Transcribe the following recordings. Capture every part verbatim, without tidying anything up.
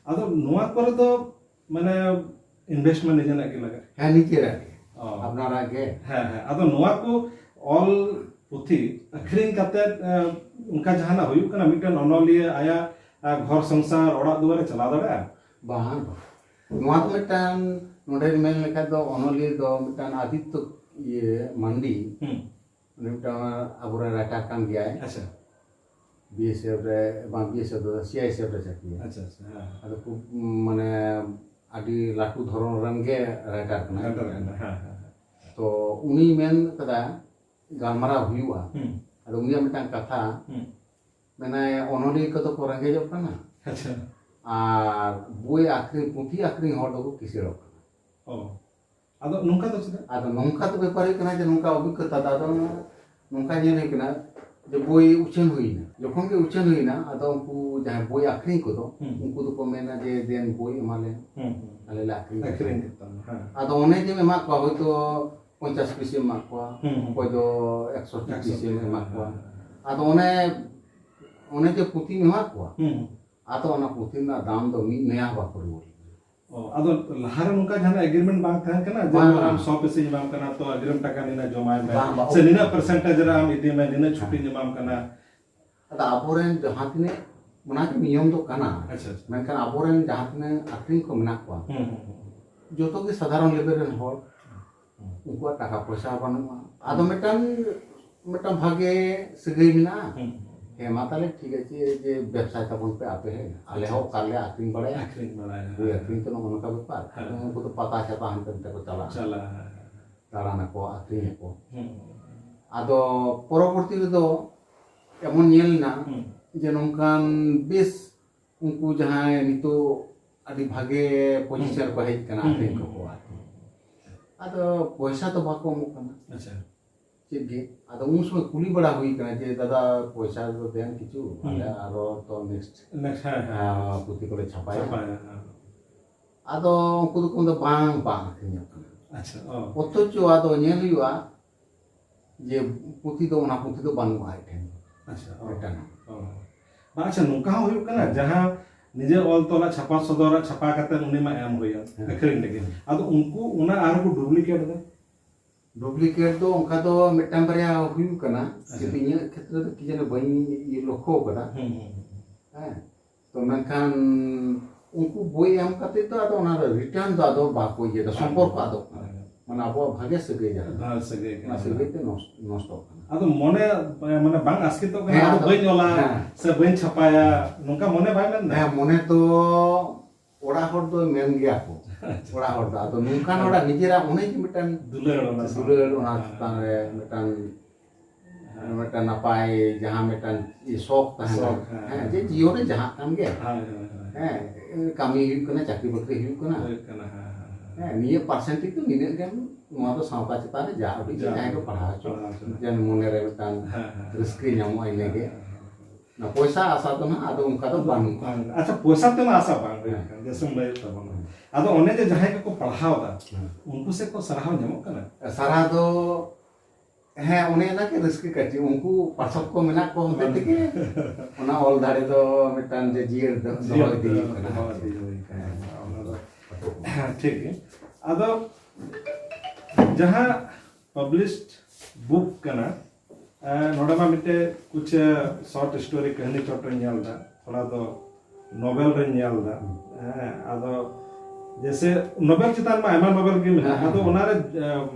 ᱟᱫᱚ ᱱᱚᱣᱟ ᱠᱚᱨᱮ ᱫᱚ ᱢᱟᱱᱮ investment ᱱᱤᱡᱮᱨᱟᱜ ᱜᱮ ᱞᱟᱜᱟᱜᱼᱟ? ᱦᱮᱸ, ᱱᱤᱡᱮᱨᱟᱜ ᱜᱮ᱾ ᱚ᱾ ᱟᱯᱱᱟᱨᱟᱜ ᱜᱮ᱾ ᱦᱮᱸ, ᱦᱮᱸ᱾ ᱟᱫᱚ ᱱᱚᱣᱟ ᱠᱚ ᱚᱞ ᱯᱩᱛᱷᱤ ᱟᱹᱠᱷᱨᱤᱧ ᱠᱟᱛᱮ, ᱮ, ᱚᱱᱠᱟ ᱡᱟᱦᱟᱱᱟᱜ ᱦᱩᱭᱩᱜ ᱠᱟᱱᱟ, ᱢᱤᱫᱴᱮᱱ ᱚᱱᱚᱞᱤᱭᱟᱹ ᱟᱭᱟᱜ, ᱮ, ᱜᱷᱚᱨ ᱥᱚᱝᱥᱟᱨ, ᱚᱲᱟᱜ ᱫᱩᱣᱟᱹᱨ ᱮ ᱪᱟᱞᱟᱣ ᱫᱟᱲᱮᱭᱟᱜᱼᱟ? ᱵᱟᱝ, ᱵᱟᱝ᱾ ᱱᱚᱣᱟ ᱫᱚ ᱢᱤᱫᱴᱟᱝ, ᱱᱚᱰᱮ ᱢᱮᱱ ᱞᱮᱠᱷᱟᱡ ᱫᱚ ᱚᱱᱚᱞᱤᱭᱟᱹ ᱫᱚ ᱢᱤᱫᱴᱟᱝ ᱟᱫᱤᱛᱛᱚ ᱤᱭᱟᱹ ᱢᱟᱱᱰᱤ, ᱦᱩᱸ᱾ ᱩᱱᱤ ᱢᱤᱫᱴᱟᱝ ᱟᱵᱚᱨᱮᱱ writer ᱠᱟᱱ ᱜᱮᱭᱟᱭ᱾ ᱟᱪᱪᱷᱟ᱾ BSF ᱨᱮ, ᱵᱟᱝ BSF ᱫᱚ, CISF ᱨᱮ ᱪᱟᱹᱠᱨᱤᱭᱟ᱾ ᱟᱪᱪᱷᱟ, ᱟᱪᱪᱷᱟ, ᱦᱮᱸ᱾ ᱟᱫᱚ ᱠᱷᱩᱵ, ᱢᱟᱱᱮ, ᱟᱹᱰᱤ ᱞᱟᱹᱴᱩ ᱫᱷᱚᱨᱚᱱ ᱨᱮᱱ ᱜᱮ writer ᱠᱟᱱᱟᱭ᱾ Writer ᱠᱟᱱᱟᱭ, ᱦᱮᱸ, ᱦᱮᱸ, ᱦᱮᱸ᱾ ᱛᱚ, ᱩᱱᱤ ᱢᱮᱱ ᱠᱟᱫᱟ, ᱜᱟᱞᱢᱟᱨᱟᱣ ᱦᱩᱭᱩᱜᱼᱟ᱾ ᱦᱩᱸ᱾ ᱟᱫᱚ ᱩᱱᱤᱭᱟᱜ ᱢᱤᱫᱴᱟᱝ ᱠᱟᱛᱷᱟ, ᱦᱩᱸ᱾ ᱢᱮᱱᱟᱭ, ᱚᱱᱚᱞᱤᱭᱟᱹ ᱠᱚᱫᱚ ᱠᱚ ᱨᱮᱸᱜᱮᱡᱚᱜ ᱠᱟᱱᱟ᱾ ᱟᱪᱪᱷᱟ᱾ ᱟᱨ ᱵᱳᱭ ᱟᱠᱷᱨᱤᱧ, ᱯᱩᱛᱷᱤ ᱟᱠᱷᱨᱤᱧ ᱦᱚᱲ ᱫᱚᱠᱚ ᱠᱤᱥᱟᱹᱲᱚᱜ ᱠᱟᱱᱟ᱾ ᱚ᱾ ᱟᱫᱚ ᱱᱚᱝᱠᱟ ᱫᱚ ᱪᱮᱫᱟᱜ? ᱟᱫᱚ ᱱᱚᱝᱠᱟ ᱫᱚ ᱵᱮᱯᱟᱨ ᱦᱩᱭᱩᱜ ᱠᱟᱱᱟ ᱡᱮ ᱱᱚᱝᱠᱟ ᱚᱵᱷᱤᱜᱽᱜᱚᱛᱟ ᱫᱚ, ᱟᱫᱚ ᱱᱚᱝᱠᱟ ᱧᱮᱞ ᱦᱩᱭ ᱠᱟᱱᱟ ᱡᱮ ᱵᱳᱭ ᱩᱪᱷᱟᱹᱱ ᱦᱩᱭᱱᱟ᱾ ᱡᱚᱠᱷᱚᱱ ᱜᱮ ᱩᱪᱷᱟᱹᱱ ᱦᱩᱭᱱᱟ, ᱟᱫᱚ ᱩᱱᱠᱩ ᱡᱟᱦᱟᱸᱭ ᱵᱳᱭ ᱟᱠᱷᱨᱤᱧ ᱠᱚᱫᱚ, ᱦᱩᱸ᱾ ᱩᱱᱠᱩ ᱫᱚᱠᱚ ᱢᱮᱱᱟ ᱡᱮ, "ᱫᱮᱱ ᱵᱳᱭ ᱮᱢᱟᱞᱮᱢ, ᱦᱩᱸ, ᱦᱩᱸ᱾ ᱟᱞᱮ ᱞᱮ ᱟᱠᱷᱨᱤᱧ ᱟᱠᱷᱨᱤᱧ ᱠᱮᱫᱟ᱾" ᱠᱮᱫ ᱛᱟᱢᱟ, ᱦᱮᱸ᱾ ᱟᱫᱚ ᱚᱱᱮ ᱡᱮᱢ ᱮᱢᱟᱜ ᱠᱚᱣᱟ, ᱦᱚᱭᱛᱳ ᱯᱚᱧᱪᱟᱥ ᱯᱤᱥ ᱮᱢ ᱮᱢᱟᱜ ᱠᱚᱣᱟ, ᱦᱩᱸ, ᱦᱩᱸ᱾ ᱚᱠᱚᱭ ᱫᱚ ᱮᱠᱥᱚᱴᱤ ᱯᱤᱥ ᱮᱢ ᱮᱢᱟᱜ ᱠᱚᱣᱟ᱾ ᱦᱮᱸ, ᱦᱮᱸ᱾ ᱟᱫᱚ ᱚᱱᱮ, ᱚᱱᱮ ᱡᱮ ᱯᱩᱛᱷᱤᱢ ᱮᱢᱟᱜ ᱠᱚᱣᱟ, ᱦᱩᱸ, ᱦᱩᱸ᱾ ᱟᱫᱚ ᱚᱱᱟ ᱯᱩᱛᱷᱤ ᱨᱮᱱᱟᱜ ᱫᱟᱢ ᱫᱚ ᱢᱤᱫ ᱱᱮᱭᱟ ᱦᱚᱸ ᱵᱟᱠᱚ ᱨᱩᱣᱟᱹᱲ᱾ ᱚ, ᱟᱫᱚ ᱞᱟᱦᱟᱨᱮ ᱱᱚᱝᱠᱟ ᱡᱟᱦᱟᱱᱟᱜ agreement ᱵᱟᱝ ᱛᱟᱦᱮᱸ ᱠᱟᱱᱟ ᱡᱮ ᱵᱟᱝ, ᱟᱢ ᱵᱟᱝ᱾ ᱥᱚ ᱯᱤᱥᱤᱧ ᱮᱢᱟᱢ ᱠᱟᱱᱟ, ᱛᱚ ᱟᱜᱨᱮᱢ ᱴᱟᱠᱟ ᱱᱤᱱᱟᱹᱜ ᱡᱚᱢᱟᱭ ᱢᱮ, ᱵᱟᱝ, ᱵᱟᱝ᱾ ᱥᱮ ᱱᱤᱱᱟᱹᱜ percentage ᱨᱮ ᱟᱢ ᱤᱫᱤ ᱢᱮ, ᱱᱤᱱᱟᱹᱜ ᱪᱷᱩᱴᱤᱧ ᱮᱢᱟᱢ ᱠᱟᱱᱟ? ᱟᱫᱚ ᱟᱵᱚᱨᱮᱱ ᱡᱟᱦᱟᱸ ᱛᱤᱱᱟᱹᱜ, ᱚᱱᱟ ᱜᱮ ᱱᱤᱭᱚᱢ ᱫᱚ ᱠᱟᱱᱟ᱾ ᱟᱪᱪᱷᱟ, ᱟᱪᱪᱷᱟ᱾ ᱢᱮᱱᱠᱷᱟᱱ ᱟᱵᱚᱨᱮᱱ ᱡᱟᱦᱟᱸ ᱛᱤᱱᱟᱹᱜ ᱟᱠᱷᱨᱤᱧ ᱠᱚ ᱢᱮᱱᱟᱜ ᱠᱚᱣᱟ, ᱦᱩᱸ, ᱦᱩᱸ, ᱦᱩᱸ᱾ ᱡᱚᱛᱚ ᱜᱮ ᱥᱟᱫᱷᱟᱨᱚᱱ level ᱨᱮᱱ ᱦᱚᱲ᱾ ᱦᱩᱸ᱾ ᱩᱱᱠᱩᱣᱟᱜ ᱴᱟᱠᱟ ᱯᱚᱭᱥᱟ ᱦᱚᱸ ᱵᱟᱹᱱᱩᱜᱼᱟ᱾ ᱟᱫᱚ ᱦᱩᱸ᱾ ᱢᱤᱫᱴᱟᱝ, ᱢᱤᱫᱴᱟᱝ ᱵᱷᱟᱜᱮ ᱥᱟᱹᱜᱟᱹᱭ ᱢᱮᱱᱟᱜᱼᱟ᱾ ᱦᱩᱸ᱾ ᱦᱮᱸ, ᱢᱟ ᱛᱟᱦᱞᱮ ᱴᱷᱤᱠ ᱟᱪᱷᱮ, ᱡᱮ ᱵᱮᱵᱽᱥᱟᱭ ᱛᱟᱵᱚᱱ ᱯᱮ ᱟᱯᱮ, ᱦᱮᱸ᱾ ᱟᱞᱮ ᱟᱪᱪᱷᱟ, ᱦᱚᱸ ᱟᱪᱪᱷᱟ᱾ ᱚᱠᱟ ᱨᱮᱞᱮ ᱟᱠᱷᱨᱤᱧ ᱵᱟᱲᱟᱭᱟ᱾ ᱟᱠᱷᱨᱤᱧ ᱵᱟᱲᱟᱭᱟ, ᱦᱳᱭ, ᱦᱮᱸ᱾ ᱟᱠᱷᱨᱤᱧ ᱛᱮ ᱱᱚᱜᱼᱚ ᱱᱚᱝᱠᱟ ᱵᱮᱯᱟᱨ᱾ ᱦᱮᱸ᱾ ᱟᱫᱚ ᱩᱱᱠᱩ ᱫᱚ ᱯᱟᱛᱟ ᱪᱷᱟᱛᱟ ᱦᱟᱱᱛᱮ ᱱᱟᱛᱮ ᱠᱚ ᱪᱟᱞᱟᱜᱼᱟ᱾ ᱪᱟᱞᱟᱜᱼᱟ, ᱦᱮᱸ, ᱦᱮᱸ᱾ ᱫᱟᱬᱟᱱᱟᱠᱚ, ᱟᱠᱷᱨᱤᱧᱟᱠᱚ᱾ ᱦᱩᱸ᱾ ᱟᱫᱚ ᱯᱚᱨᱚᱵᱚᱨᱛᱤ ᱨᱮᱫᱚ ᱮᱢᱚᱱ ᱧᱮᱞ ᱮᱱᱟ ᱦᱩᱸ᱾ ᱡᱮ ᱱᱚᱝᱠᱟᱱ ᱵᱮᱥ ᱩᱱᱠᱩ ᱡᱟᱦᱟᱸᱭ ᱱᱤᱛᱚᱜ ᱟᱹᱰᱤ ᱵᱷᱟᱜᱮ position ᱦᱩᱸ᱾ ᱨᱮᱠᱚ ᱦᱮᱡ ᱟᱠᱟᱱᱟ, ᱦᱩᱸ, ᱟᱠᱷᱨᱤᱧ ᱦᱩᱸ, ᱠᱚᱠᱚ ᱦᱩᱸ᱾ ᱟᱨᱠᱤ᱾ ᱟᱫᱚ ᱯᱚᱭᱥᱟ ᱫᱚ ᱵᱟᱠᱚ ᱮᱢᱚᱜ ᱠᱟᱱᱟ᱾ ᱟᱪᱪᱷᱟ᱾ ᱪᱮᱫ ᱜᱮ? ᱟᱫᱚ ᱩᱱ ᱥᱚᱢᱚᱭ ᱠᱩᱞᱤ ᱵᱟᱲᱟ ᱦᱩᱭ ᱠᱟᱱᱟ ᱡᱮ, "ᱫᱟᱫᱟ, ᱯᱚᱭᱥᱟ ᱫᱚ ᱫᱮᱱ ᱠᱤᱪᱷᱩ, ᱦᱩᱸ᱾ ᱟᱞᱮ ᱟᱨᱚ ᱛᱚ next, next, ᱦᱮᱸ, ᱦᱮᱸ᱾ ᱟᱸ, ᱯᱩᱛᱷᱤ ᱠᱚᱞᱮ ᱪᱷᱟᱯᱟᱭᱟ᱾" ᱪᱷᱟᱯᱟᱭᱟ, ᱦᱮᱸ᱾ ᱟᱫᱚ ᱩᱱᱠᱩ ᱫᱚᱠᱚ ᱢᱮᱱᱫᱟ, "ᱵᱟᱝ, ᱵᱟᱝ ᱟᱹᱠᱷᱨᱤᱧᱚᱜ ᱠᱟᱱᱟ᱾" ᱟᱪᱪᱷᱟ, ᱚ᱾ ᱚᱛᱷᱚᱪᱚ ᱟᱫᱚ ᱧᱮᱞ ᱦᱩᱭᱩᱜᱼᱟ ᱡᱮ ᱯᱩᱛᱷᱤ ᱫᱚ, ᱚᱱᱟ ᱯᱩᱛᱷᱤ ᱫᱚ ᱵᱟᱹᱱᱩᱜᱼᱟ ᱟᱡ ᱴᱷᱮᱱ᱾ ᱟᱪᱪᱷᱟ, ᱚ᱾ ᱢᱤᱫᱴᱟᱝ᱾ ᱚ᱾ ᱵᱟᱝ, ᱟᱪᱪᱷᱟ, ᱱᱚᱝᱠᱟ ᱦᱚᱸ ᱦᱩᱭᱩᱜ ᱠᱟᱱᱟ, ᱦᱮᱸ᱾ ᱡᱟᱦᱟᱸ ᱱᱤᱡᱮ ᱚᱞ ᱛᱚᱞᱟᱜ ᱪᱷᱟᱯᱟ ᱥᱚᱫᱚᱨᱟᱜ ᱪᱷᱟᱯᱟ ᱠᱟᱛᱮ ᱩᱱᱤ ᱢᱟ ᱮᱢ ᱦᱩᱭᱩᱜᱼᱟ, ᱦᱮᱸ᱾ ᱟᱹᱠᱷᱨᱤᱧ ᱞᱟᱹᱜᱤᱫ᱾ ᱟᱫᱚ ᱩᱱᱠᱩ ᱚᱱᱟ ᱟᱨᱦᱚᱸ ᱠᱚ ᱰᱩᱯᱞᱤᱠᱮᱴ ᱫᱟ᱾ ᱰᱩᱯᱞᱤᱠᱮᱴ ᱫᱚ ᱚᱱᱠᱟ ᱫᱚ ᱢᱤᱫᱴᱟᱝ ᱵᱟᱨᱭᱟ ᱦᱩᱭᱩᱜ ᱠᱟᱱᱟ, ᱟᱪᱪᱷᱟ᱾ ᱠᱤᱱᱛᱩ ᱤᱧᱟᱹᱜ ᱠᱷᱮᱛᱨᱮ ᱫᱚ ᱠᱤ ᱡᱟᱱᱤ ᱵᱟᱹᱧ ᱤᱭᱟᱹ ᱞᱚᱠᱠᱷᱚ ᱠᱟᱫᱟ᱾ ᱦᱩᱸ, ᱦᱩᱸ, ᱦᱩᱸ᱾ ᱦᱮᱸ, ᱛᱚ ᱢᱮᱱᱠᱷᱟᱱ ᱩᱱᱠᱩ ᱵᱳᱭ ᱮᱢ ᱠᱟᱛᱮ ᱫᱚ ᱟᱫᱚ ᱚᱱᱟ ᱫᱚ ᱨᱤᱴᱟᱨᱱ ᱫᱚ ᱟᱫᱚ ᱵᱟᱠᱚ ᱤᱭᱟᱹ ᱫᱟ, ᱵᱟᱝ᱾ ᱥᱚᱢᱯᱚᱨᱠᱚ ᱟᱫᱚᱜ ᱠᱟᱱᱟ᱾ ᱦᱮᱸ᱾ ᱢᱟᱱᱮ ᱟᱵᱚᱣᱟᱜ ᱵᱷᱟᱜᱮ ᱥᱟᱹᱜᱟᱹᱭ ᱡᱟᱦᱟᱸ, ᱦᱮᱸ, ᱥᱟᱹᱜᱟᱹᱭ ᱠᱟᱱᱟ᱾ ᱚᱱᱟ ᱥᱟᱹᱜᱟᱹᱭ ᱛᱮ ᱱᱚᱥ-, ᱱᱚᱥᱴᱚᱜ ᱠᱟᱱᱟ᱾ ᱟᱫᱚ ᱢᱚᱱᱮ, ᱢᱟᱱᱮ ᱵᱟᱝ ᱟᱥᱠᱮᱛᱚᱜ ᱠᱟᱱᱟ, ᱦᱮᱸ, ᱟᱫᱚ ᱟᱫᱚ, ᱵᱟᱹᱧ ᱚᱞᱟ, ᱦᱮᱸ᱾ ᱥᱮ ᱵᱟᱹᱧ ᱪᱷᱟᱯᱟᱭᱟ, ᱱᱚᱝᱠᱟ ᱢᱚᱱᱮ ᱵᱟᱭ ᱢᱮᱱ ᱫᱟ? ᱦᱮᱸ, ᱢᱚᱱᱮ ᱫᱚ ᱚᱲᱟᱜ ᱦᱚᱲ ᱫᱚ ᱢᱮᱱ ᱜᱮᱭᱟ ᱠᱚ᱾ ᱟᱪᱪᱷᱟ᱾ ᱚᱲᱟᱜ ᱦᱚᱲ ᱫᱚ᱾ ᱟᱫᱚ ᱱᱚᱝᱠᱟᱱ ᱦᱮᱸ᱾ ᱦᱚᱲᱟᱜ ᱱᱤᱡᱮᱨᱟᱜ ᱚᱱᱮ ᱡᱮ ᱢᱤᱫᱴᱟᱝ ᱫᱩᱞᱟᱹᱲ ᱚᱱᱟ ᱥᱟᱶ᱾ ᱫᱩᱞᱟᱹᱲ ᱚᱱᱟ ᱦᱮᱸ᱾ ᱪᱮᱛᱟᱱ ᱨᱮ ᱢᱤᱫᱴᱟᱝ, ᱦᱮᱸ᱾ ᱢᱤᱫᱴᱟᱝ ᱱᱟᱯᱟᱭ ᱡᱟᱦᱟᱸ ᱢᱤᱫᱴᱟᱝ ᱤᱭᱟᱹ ᱥᱚᱠ ᱛᱟᱦᱮᱱᱟ᱾ ᱥᱚᱠ, ᱦᱮᱸ, ᱦᱮᱸ, ᱦᱮᱸ᱾ ᱡᱮ ᱡᱤᱭᱚᱱ ᱨᱮ ᱡᱟᱦᱟᱸ ᱠᱟᱱ ᱜᱮ᱾ ᱦᱮᱸ, ᱦᱮᱸ, ᱦᱮᱸ᱾ ᱦᱮᱸ, ᱠᱟᱹᱢᱤ ᱦᱩᱭᱩᱜ ᱠᱟᱱᱟ, ᱪᱟᱹᱠᱨᱤ ᱵᱟᱹᱠᱨᱤ ᱦᱩᱭᱩᱜ ᱠᱟᱱᱟ᱾ ᱦᱩᱭᱩᱜ ᱠᱟᱱᱟ, ᱦᱮᱸ, ᱦᱮᱸ, ᱦᱮᱸ᱾ ᱦᱮᱸ, ᱱᱤᱭᱟᱹ ᱯᱟᱨᱥᱮᱱᱴᱮᱡᱽ ᱫᱚ ᱱᱤᱱᱟᱹᱜ ᱜᱟᱱ, ᱱᱚᱣᱟ ᱫᱚ ᱥᱟᱶᱛᱟ ᱪᱮᱛᱟᱱ ᱨᱮ ᱡᱟ ᱩᱰᱤᱡ ᱜᱮ ᱡᱟ ᱡᱟᱦᱟᱸᱭ ᱠᱚ ᱯᱟᱲᱦᱟᱣ ᱦᱚᱪᱚ, ᱯᱟᱲᱦᱟᱣ ᱦᱚᱪᱚ᱾ ᱡᱮᱱ ᱢᱚᱱᱮ ᱨᱮ ᱢᱤᱫᱴᱟᱝ ᱦᱮᱸ, ᱦᱮᱸ, ᱦᱮᱸ᱾ ᱨᱟᱹᱥᱠᱟᱹ ᱧᱟᱢᱚᱜᱼᱟ ᱤᱱᱟᱹᱜᱮ᱾ ᱦᱮᱸ, ᱦᱮᱸ, ᱦᱮᱸ᱾ ᱚᱱᱟ ᱯᱚᱭᱥᱟ ᱟᱥᱟ ᱫᱚ ᱱᱟᱦᱟᱜ ᱟᱫᱚ ᱚᱱᱠᱟ ᱫᱚ ᱵᱟᱹᱱᱩᱜᱼᱟ᱾ ᱵᱟᱝ, ᱟᱪᱪᱷᱟ, ᱯᱚᱭᱥᱟ ᱛᱮᱢᱟ ᱟᱥᱟ ᱵᱟᱝ ᱦᱩᱭᱩᱜ ᱦᱮᱸ᱾ ᱠᱟᱱᱟ, ᱡᱮᱥᱮᱢ ᱞᱟᱹᱭᱮᱫ ᱛᱟᱵᱚᱱᱟ᱾ ᱦᱮᱸ᱾ ᱟᱫᱚ ᱚᱱᱮ ᱡᱮ ᱡᱟᱦᱟᱸᱭ ᱠᱚᱠᱚ ᱯᱟᱲᱦᱟᱣ ᱫᱟ, ᱦᱮᱸ᱾ ᱩᱱᱠᱩ ᱥᱮᱫ ᱠᱚ ᱥᱟᱨᱦᱟᱣ ᱧᱟᱢᱚᱜ ᱠᱟᱱᱟ? ᱥᱟᱨᱦᱟᱣ ᱫᱚ, ᱦᱮᱸ, ᱚᱱᱮ ᱚᱱᱟ ᱜᱮ ᱨᱟᱹᱥᱠᱟᱹ ᱠᱟᱹᱴᱤᱡ, ᱩᱱᱠᱩ ᱯᱟᱴᱷᱚᱠ ᱠᱚ ᱢᱮᱱᱟᱜ ᱠᱚ ᱦᱚᱛᱮ ᱵᱟᱝ᱾ ᱛᱮᱜᱮ ᱚᱱᱟ ᱚᱞ ᱫᱟᱲᱮ ᱫᱚ ᱢᱤᱫᱴᱟᱝ ᱡᱮ ᱡᱤᱭᱟᱹᱲ ᱫᱚ ᱫᱚᱦᱚ ᱡᱤᱭᱟᱹᱲ ᱤᱫᱤ ᱫᱚ ᱦᱩᱭᱩᱜ ᱠᱟᱱᱟ᱾ ᱫᱚᱦᱚ ᱤᱫᱤ ᱦᱩᱭ ᱠᱟᱱᱟ᱾ ᱦᱮᱸ᱾ ᱚᱱᱟ ᱫᱚ ᱴᱷᱤᱠ ᱜᱮ᱾ ᱟᱫᱚ ᱡᱟᱦᱟᱸ published book ᱠᱟᱱᱟ, ᱮᱸ, ᱱᱚᱰᱮ ᱢᱟ ᱢᱤᱫᱴᱮᱡ ᱠᱩᱪ short story ᱠᱟᱹᱦᱱᱤ ᱪᱚᱴ ᱨᱮᱧ ᱧᱮᱞ ᱮᱫᱟ, ᱛᱷᱚᱲᱟ ᱫᱚ novel ᱨᱮᱧ ᱧᱮᱞ ᱮᱫᱟ᱾ ᱦᱮᱸ, ᱟᱫᱚ ᱡᱮᱥᱮ novel ᱪᱮᱛᱟᱱ ᱢᱟ ᱟᱭᱢᱟ novel ᱜᱮ ᱢᱮᱱᱟᱜᱼᱟ, ᱦᱮᱸ, ᱟᱫᱚ ᱦᱮᱸ᱾ ᱚᱱᱟᱨᱮ, ᱮᱢ,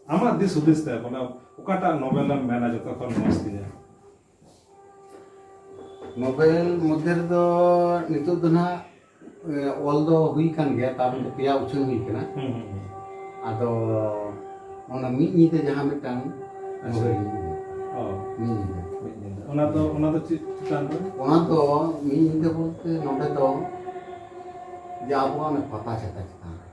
ᱟᱢᱟᱜ ᱫᱤᱥ ᱦᱩᱫᱤᱥ ᱛᱮ ᱵᱚᱞᱮ ᱚᱠᱟᱴᱟᱜ novel ᱮᱢ ᱢᱮᱱᱟ ᱡᱚᱛᱚ ᱠᱷᱚᱱ ᱢᱚᱡᱽ ᱛᱤᱧᱟᱹ? Novel ᱢᱚᱫᱽᱫᱷᱮ ᱨᱮᱫᱚ ᱱᱤᱛᱚᱜ ᱫᱚ ᱱᱟᱦᱟᱜ, ᱮ, ᱚᱞ ᱫᱚ ᱦᱩᱭ ᱠᱟᱱ ᱜᱮᱭᱟ, ᱛᱟᱨ ᱢᱚᱫᱽᱫᱷᱮ ᱯᱮᱭᱟ ᱩᱪᱷᱟᱹᱱ ᱦᱩᱭ ᱠᱟᱱᱟ᱾ ᱦᱩᱸ, ᱦᱩᱸ, ᱦᱩᱸ᱾ ᱟᱫᱚ ᱚᱱᱟ ᱢᱤᱫ ᱧᱤᱫᱟᱹ ᱡᱟᱦᱟᱸ ᱢᱤᱫᱴᱟᱝ ᱟᱪᱪᱷᱟ᱾ novel ᱤᱧ ᱩᱭᱦᱟᱹᱨ ᱠᱟᱜᱼᱟ᱾ ᱚ᱾ ᱢᱤᱫ ᱧᱤᱫᱟᱹ᱾ ᱢᱤᱫ ᱧᱤᱫᱟᱹ᱾ ᱚᱱᱟ ᱫᱚ, ᱚᱱᱟ ᱫᱚ ᱪᱮᱫ ᱪᱮᱛᱟᱱ ᱨᱮ? ᱚᱱᱟ ᱫᱚ ᱢᱤᱫ ᱧᱤᱫᱟᱹ ᱵᱚᱞᱛᱮ ᱱᱚᱰᱮ ᱫᱚ ᱡᱮ ᱟᱵᱚᱣᱟᱜ ᱚᱱᱟ ᱯᱟᱛᱟ ᱪᱷᱟᱛᱟ ᱪᱮᱛᱟᱱ ᱨᱮ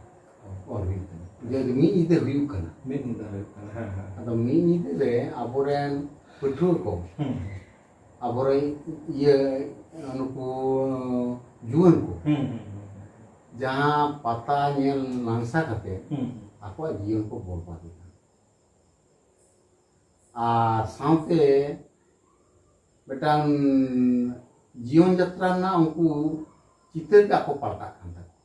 ᱚᱞ ᱦᱩᱭᱩᱜ ᱠᱟᱱᱟ᱾ ᱡᱮ ᱢᱤᱫ ᱧᱤᱫᱟᱹ ᱦᱩᱭᱩᱜ ᱠᱟᱱᱟ᱾ ᱢᱤᱫ ᱧᱤᱫᱟᱹ ᱦᱩᱭᱩᱜ ᱠᱟᱱᱟ, ᱦᱮᱸ, ᱦᱮᱸ᱾ ᱟᱫᱚ ᱢᱤᱫ ᱧᱤᱫᱟᱹ ᱨᱮ ᱟᱵᱚᱨᱮᱱ ᱯᱟᱹᱴᱷᱩᱣᱟᱹ ᱠᱚ, ᱦᱩᱸ᱾ ᱟᱵᱚᱨᱮᱱ ᱤᱭᱟᱹ, ᱱᱩᱠᱩ ᱡᱩᱣᱟᱹᱱ ᱠᱚ, ᱦᱩᱸ, ᱦᱩᱸ, ᱦᱩᱸ, ᱦᱩᱸ᱾ ᱡᱟᱦᱟᱸ ᱯᱟᱛᱟ ᱧᱮᱞ ᱞᱟᱝᱥᱟ ᱠᱟᱛᱮ ᱦᱩᱸ᱾ ᱟᱠᱚᱣᱟᱜ ᱡᱤᱭᱚᱱ ᱠᱚ ᱵᱚᱨᱵᱟᱫ ᱮᱫᱟ᱾ ᱟᱨ ᱥᱟᱶᱛᱮ ᱢᱤᱫᱴᱟᱝ ᱡᱤᱭᱚᱱ ᱡᱟᱛᱨᱟ ᱨᱮᱱᱟᱜ ᱩᱱᱠᱩ ᱪᱤᱛᱟᱹᱨ ᱜᱮ ᱟᱠᱚ ᱯᱟᱞᱴᱟᱜ ᱠᱟᱱ ᱛᱟᱠᱚᱣᱟ᱾